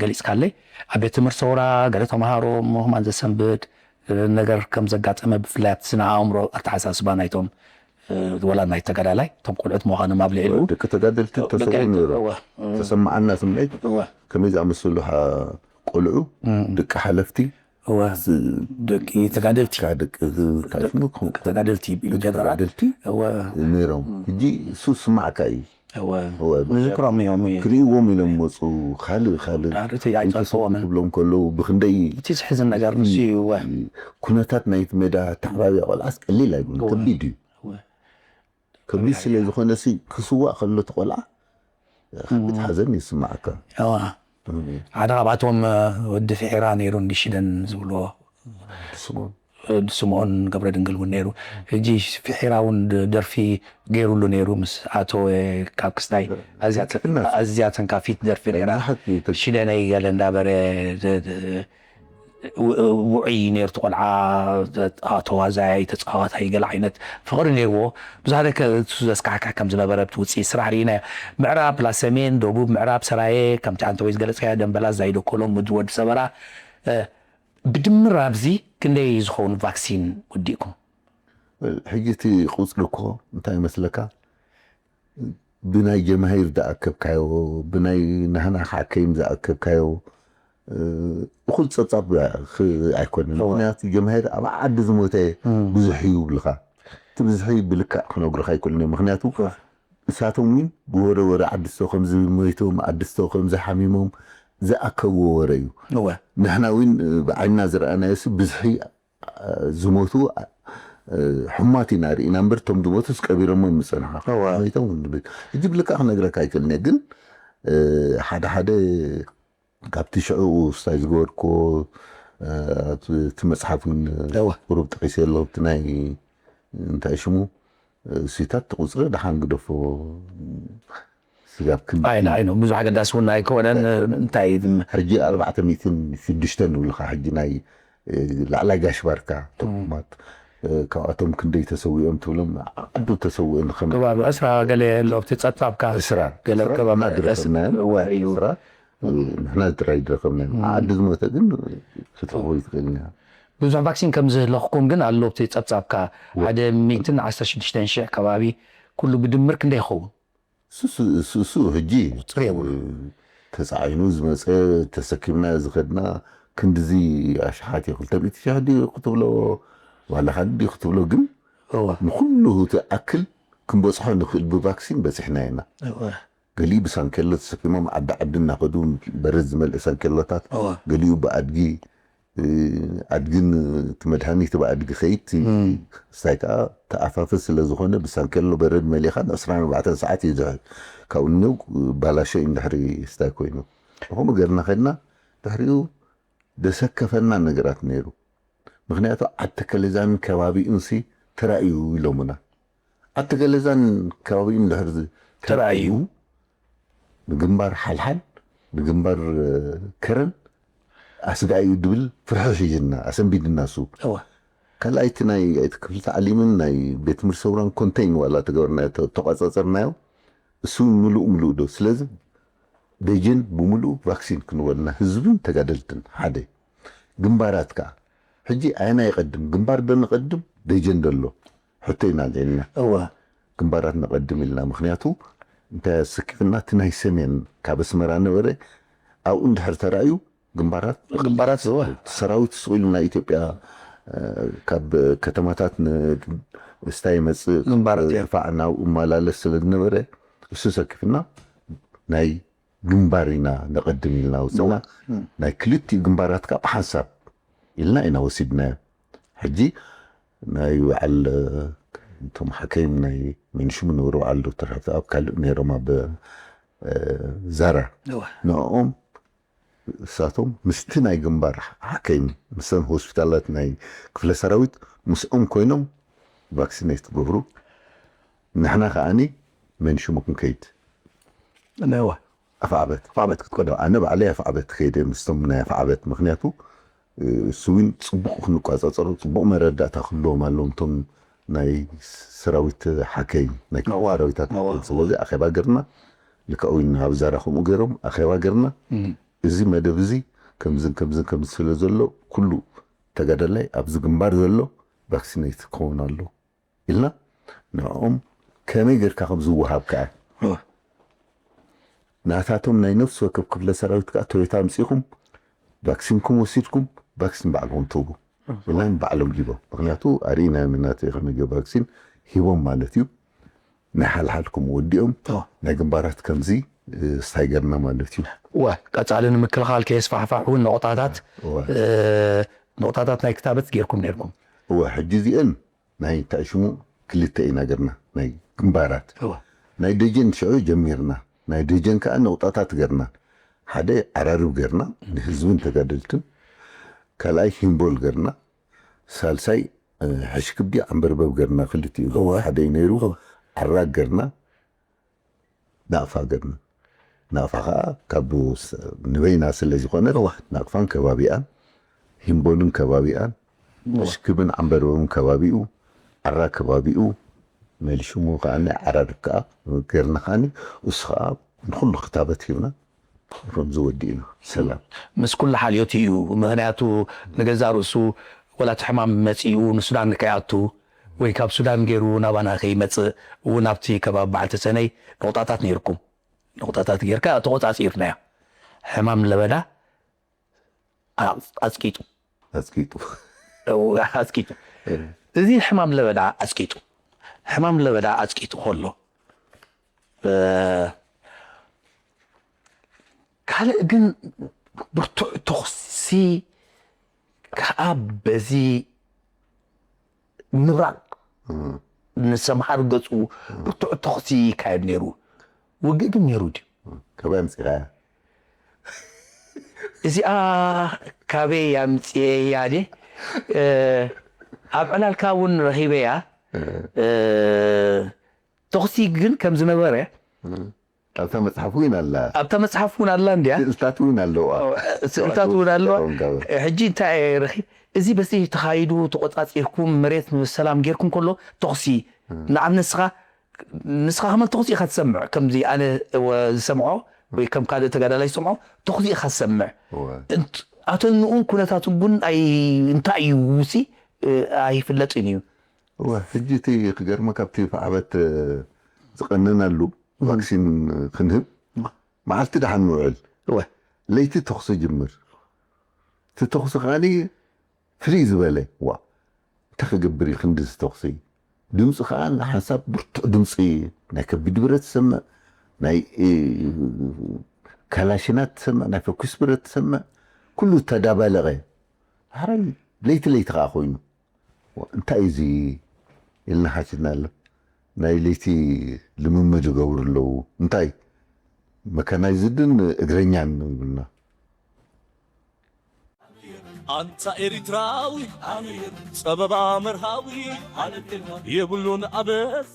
ገሊፅካለይ። ኣብ ቤት ትምህርቲ ሰውራ ገለ ተምሃሮ ምሁማን ዘሰንብድ ነገር ከም ዘጋጠመ ብፍላይ ኣብቲ ስነ ኣእምሮ ኣተሓሳስባ ናይቶም ወላ ናይ ተጋዳላይ እቶም ቆልዑት ምዃኖም ኣብ ልዕሊኡ ደቂ ተጋደልቲ ተሰውኡ ነይሩ እወ፣ ተሰማዓና ስምዒት እወ፣ ከመይ ዝኣመሰሉ ሓ- ቆልዑ ደቂ ሓለፍቲ እወ፣ ደቂ ተጋደልቲ ካብ ደቂ ካብ ሽሙ ክም- ተጋደልቲ ጀነራል ተጋደልቲ እወ፣ ነይሮም ሕጂ እሱ ስማዕካ እዩ እወ፣ እወ፣ ንዝክሮም እዮም እዩ። ክርእይዎም ኢሎም መፁ ካልእ ካልእ ዳርት ኣይፀልፈዎምን ክብሎም ከለዉ ብክንደይ እቲ ዝሕዝን ነገር ንሱ እዩ እወ፣ ኩነታት ናይቲ ሜዳ ተሓባቢያ ቆልዓስ ቀሊል ኣይብሉን እወ። ከቢድ እዩ እወ። ከቢድ ስለ ዝኾነ ሲ ክስዋእ ከሎ እቲ ቆልዓ ከቢድ ሓዘን ይስማዓካ እወ። ሓደ ካብኣቶም ወዲ ፍሒራ ነይሩ እንዲሽደን ዝብልዎ ስሙ ስምኦን ገብረ ድንግል እውን ነይሩ። ሕጂ ፍሒራ እውን ድ- ደርፊ ገይሩሉ ነይሩ ምስ ኣቶ ካብ ክስታይ ኣዝያ ተ- ኣዝያ ተንካፊት ደርፊ ነይራ። ብዙሓት እዩ ተግ- ሽደነይ ገለ እንዳበረ ደ- ደ- ው- ውዑይ ነይሩ እቲ ቆልዓ። ተዋዛያይ ተፃዋታይ ገለ ዓይነት ፍቕሪ ነይርዎ። ብዙሓት ከ- እሱ ዘስካሕካሕ ከም ዝነበረ ብቲ ውፅኢት ስራሕ ርኢና። ምዕራብ ፕላስ ሰሜን ደቡብ ምዕራብ ሰራየ ከምቲ ኣንተ ወይ ዝገለፅካዮ ደንበላ ዛይዶ ኮሎም ምድሪ ወዲ ሰበራ እ፣ ብድምር ኣብዚ ክንደይ ዝኸውን ቫክሲን ወዲእኩም? ሕጂ እቲ ቁፅሪ እኮ እንታይ ይመስለካ ብናይ ጀማሂር ዝኣከብካዮ ብናይ ናህና ሓከይም ዝኣከብካዮ እ፣ እኹል ፀብፃብ ክ- ኣይኮነን እወ። ምክንያቱ ጀማሂር ኣብ ዓዲ ዝሞተ ብዙሕ እዩ ብልካ እቲ ብዝሒ ብልክዕ ክነግሩካ ኣይክእሉን እዮም ምክንያቱ እሳቶም እውን ብወረ ወረ ዓድስቶ ከምዚ ሞይቶም ዓድስቶ ከምዚ ሓሚሞም ዝኣከብዎ ወረ እዩ እወ ንሕና እውን ብዓይና ዝረኣናዮ ሲ ብዝሒ ዝሞቱ ሕማት ኢና ርኢና እምበር እቶም ዝሞቱስ ቀቢሮሞ ምፀንሓ እወ። ሞይቶም እውን ንብል ሕጂ ብልክዕ ክነግረካ ኣይክእልን እየ ግን ሓደ ሓደ ካብቲ ሽዑ ስታይ ዝገበርኩዎ እቲ መፅሓፍ እውን እወ። ቁሩብ ጠቂሰ ኣሎ እቲ ናይ እንታይ ሽሙ እሱታት ቁፅሪ ደሓን ግደፎ ስጋብ ክንዲ ኣይነ ኣይነ ብዙሕ ኣገዳሲ እውን ኣይኮነን። እንታይ ሕጂ ኣርባዕተ ሚእትን ሽዱሽተን ንብልካ ሕጂ ናይ ላዕላይ ጋሽ ባርካ ተቁማት ካብኣቶም ክንደይ ተሰዊኦም ትብሎም ዓዱ ተሰዊኦም ከም ከባቢ ዕስራ ገለ ኣሎ ኣብቲ ፀብፃብካ እስራ ገለ እስራ ከባቢ እና ዝረኸብናዮም እወ እዩ። እስራ ንሕና ጥራይ ዝረኸብናዮም ዓዲ ዝሞተ ግን ክትረኽቦ ይትኽእልና ብዙሕ ቫክሲን ከም ዝህለኽኩም ግን ኣሎ ኣብቲ ፀብፃብካ ሓደ ሚእትን ዓሰርተ ሽዱሽተን ሽሕ ከባቢ ኩሉ ብድምር ክንደይ ይኸውን? እሱ ሕጂ ቁፅሪ የብሉ። ተፃዒኑ ዝመፀ ተሰኪምና ዝኸድና ክንድዚ ኣሽሓት እዩ ክልተ ሚእቲ ሽሕ ድዩ ክትብሎ ዋላ ካልእ ድዩ ክትብሎ ግን እወ ንኩሉ ትኣክል ክንበፅሖ ንኽእል ብቫክሲን በፂሕና ኢና እወ ገሊኡ ብሳንኬሎ ተሰኪሞም ዓዲ ዓዲ እናኸዱ በረድ ዝመልእ ሳንኬሎታት እወ ገሊኡ ብኣድጊ ኣድግን እቲ መድሃኒት ብኣድጊ ከይድ ስታይ ከዓ ተኣፋፍስ ስለ ዝኾነ ብሳንኬሎ በረድ መሊኻ ን ዕስራን ኣርባዕተን ሰዓት እዩ ዝሕል ካብኡ ንው ባላሸ እዩ እንድሕሪ ስታይ ኮይኑ ከምኡ ገርና ከድና። ድሕሪኡ ደሰከፈና ነገራት ነይሩ። ምክንያቱ ዓዲ ተከለዛን ከባቢኡንሲ ተራእዩ ኢሎምና። ዓዲ ተከለዛን ከባቢኡን ድሕር ተራእዩ፣ ንግንባር ሓልሓል፣ ንግንባር ከረን ኣስጋእዩ ድብል ፍርሒ ሒዝና ኣሰንቢድና። እሱ ካልኣይቲ ናይ ክፍሊ ተዓሊምን ናይ ቤት ትምህርቲ ሰውራን ኮንቴይን ዋላ ተገበርናዮ፣ ተቋጻጸርናዮ። እሱ ምሉእ ምሉእ ዶ ስለዚ ደጀን ብምሉእ ቫክሲን ክንወልና ህዝብን ተጋደልትን ሓደ ግንባራት ከዓ ሕጂ ኣየና ይቐድም? ግንባር ዶ ንቐድም ደጀን ዶ ኣሎ? ሕቶ ኢና ልዒልና። እወ። ግንባራት ንቐድም ኢልና። ምክንያቱ እንታይ ኣሰኪፍና? እቲ ናይ ሰሜን ካብ ኣስመራ ነበረ ኣብኡ እንድሕር ተራእዩ ግንባራት ግንባራት እወ። ሰራዊት ስቕ ኢሉ ናይ ኢትዮጵያ ካብ ከተማታት ስታይ መፅእ ግንባራት እየ። ፋዕ ናብኡ እመላለስ ስለ ዝነበረ እሱ ሰኪፍና ናይ ግንባር ኢና ነቐድም ኢልና ውፅና። ናይ ክልቲኡ ግንባራት ከዓ ብሓንሳብ ኢልና ኢና ወሲድናዮ። ሕጂ ናይ በዓል እቶም ሓከይም ናይ ሚኒሽሙ ነበሩ፣ በዓል ዶክተር ሃብተኣብ ካልእ ነይሮም ኣብ ዛራ። ንኦም እሳቶም ምስቲ ናይ ግንባር ሓከይም ምሰን ሆስፒታላት ናይ ክፍለ ሰራዊት ምስኦም ኮይኖም ቫክሲኔት ትገብሩ። ንሕና ከዓኒ መን ሽሙ ክንከይድ ነዋ ኣፍዓበት ኣፍዓበት ክትቆዶ ኣነ ባዕለይ ኣፍዓበት ከይደ ምስቶም ናይ ኣፍዓበት ምክንያቱ እሱ እውን ፅቡቅ ክንቋፃፀሩ ፅቡቅ መረዳእታ ክህልዎም ኣለዎም እቶም ናይ ሰራዊት ሓከይ ናይ ሰራዊታት ስለዚ ኣኼባ ገርና ልክዕዊን ኣብ ዛራ ከምኡ ገይሮም ኣኼባ ገርና እዚ መደብ እዚ ከምዝን ከምዝን ከምዚ ስለ ዘሎ ኩሉ ተጋዳላይ ኣብዚ ግንባር ዘሎ ቫክሲኔት ክኸውን ኣሎ ኢልና ንዕኦም ከመይ ጌርካ ከም ዝወሃብ ከኣ ናታቶም ናይ ነፍሲ ወከፍ ክፍለ ሰራዊት ከኣ ቶዮታ ኣምፂእኹም ቫክሲንኩም ወሲድኩም ቫክሲን ባዕልኹም ትህቡ ኢልና ንባዕሎም ሂቦም ምክንያቱ ኣርእናዮም ኢና ከመይ ጌር ቫክሲን ሂቦም ማለት እዩ ናይ ሓልሓልኩም ወዲኦም ናይ ግንባራት ከምዚ ስታይ ገርና ማለት እዩ ወ ቀፃሊ ንምክልኻል ከየስፋሕፋሕ እውን ነቑጣታት ነቑጣታት ናይ ክታበት ጌርኩም ነርኩም እወ ሕጂ እዚአን ናይ እንታይ ሽሙ ክልተ ኢና ገርና ናይ ግንባራት ናይ ደጀን ሽዑ ጀሚርና ናይ ደጀን ከዓ ነቑጣታት ገርና ሓደ ዓራርብ ገርና ንህዝብን ተጋደልትን ካልኣይ ሂምቦል ገርና ሳልሳይ ሕሽክቢ ዓንበርበብ ገርና ክልቲኡ ሓደ እዩ ነይሩ ዓራግ ገርና ናቕፋ ገርና ናቕፋ ከዓ ካብ ንበይና ስለ ዝኾነት ናቕፋን ከባቢኣን ሂምቦልን ከባቢኣን ሽክብን ዓንበርበብን ከባቢኡ ዓራ ከባቢኡ መሊሽሙ ከዓ ናይ ዓራርብ ከዓ ገርና ከዓ እሱ ከዓ ንኩሉ ክታበት ሂብና ከምዚ ወዲእና ሰላም ምስ ኩሉ ሓልዮት እዩ ምክንያቱ ንገዛ ርእሱ ወላ እቲ ሕማም መፂኡ ንሱዳን ንከይኣቱ ወይ ካብ ሱዳን ገይሩ ናባና ከይመፅእ እውን ኣብቲ ከባቢ በዓል ተሰነይ ነቑጣታት ነይርኩም ነቑጣታት ጌርካ ተቆፃፂርናዮ ሕማም ለበዳ ኣፅቂጡ ኣፅቂጡ ኣፅቂጡ እዚ ሕማም ለበዳ ኣፅቂጡ ሕማም ለበዳ ኣፅቂጡ ከሎ ካልእ ግን ብርቱዕ ተኹሲ ከዓ በዚ ምብራቕ ንሰምሃር ገፁ ብርቱዕ ተኹሲ ይካየድ ነይሩ ውግእ ግን ነይሩ ድዩ ከበይ ኣምፂኻያ እዚኣ ካበይ ኣምፅኤያ ደ ኣብ ዕላልካ እውን ረኺበያ ተኹሲ ግን ከም ዝነበረ ኣብታ መፅሓፍ እውን ኣላ ኣብታ መፅሓፍ እውን ኣላ እንድያ ስእልታት እውን ኣለዋ ስእልታት እውን ኣለዋ ሕጂ እንታይ ረኺ እዚ በዚ ተኻይዱ ተቆፃፂርኩም መሬት ሰላም ጌርኩም ከሎ ተኹሲ ንዓብ ንስኻ ንስኻ ከመን ተኹሲ ኢኻ ትሰምዕ ከምዚ ኣነ ዝሰምዖ ወይ ከም ካልእ ተጋዳላይ ዝሰምዖ ተኹሲ ኢኻ ትሰምዕ ኣተንኡን ኩነታትን ግን እንታይ እዩ ውሲ ኣይፍለጥን እዩ ሕጂ እቲ ክገርመካ ኣብቲ ፈዓበት ዝቐነናሉ ቫክሲን ክንህብ መዓልቲ ደሓን ንውዕል ለይቲ ተኹሲ ጅምር እቲ ተኹሲ ከዓኒ ፍልይ ዝበለ ዋ እንታይ ክገብር እዩ ክንዲ ዝተኹሲ ድምፂ ከዓ ንሓንሳብ ብርቱዕ ድምፂ ናይ ከቢድ ብረት ትሰምዕ ናይ ካላሽናት ትሰምዕ ናይ ፈኩስ ብረት ትሰምዕ ኩሉ ተዳባለቐ ሓራይ ለይቲ ለይቲ ከዓ ኮይኑ እንታይ እዚ ኢልና ሓቲትና ኣሎ ናይ ለይቲ ልምምድ ይገብሩ ኣለዉ እንታይ መካናይዝድን እግረኛን ይብልና። ኣንታ ኤሪትራዊ ጸበባ መርሃዊ የብሉን ኣበስ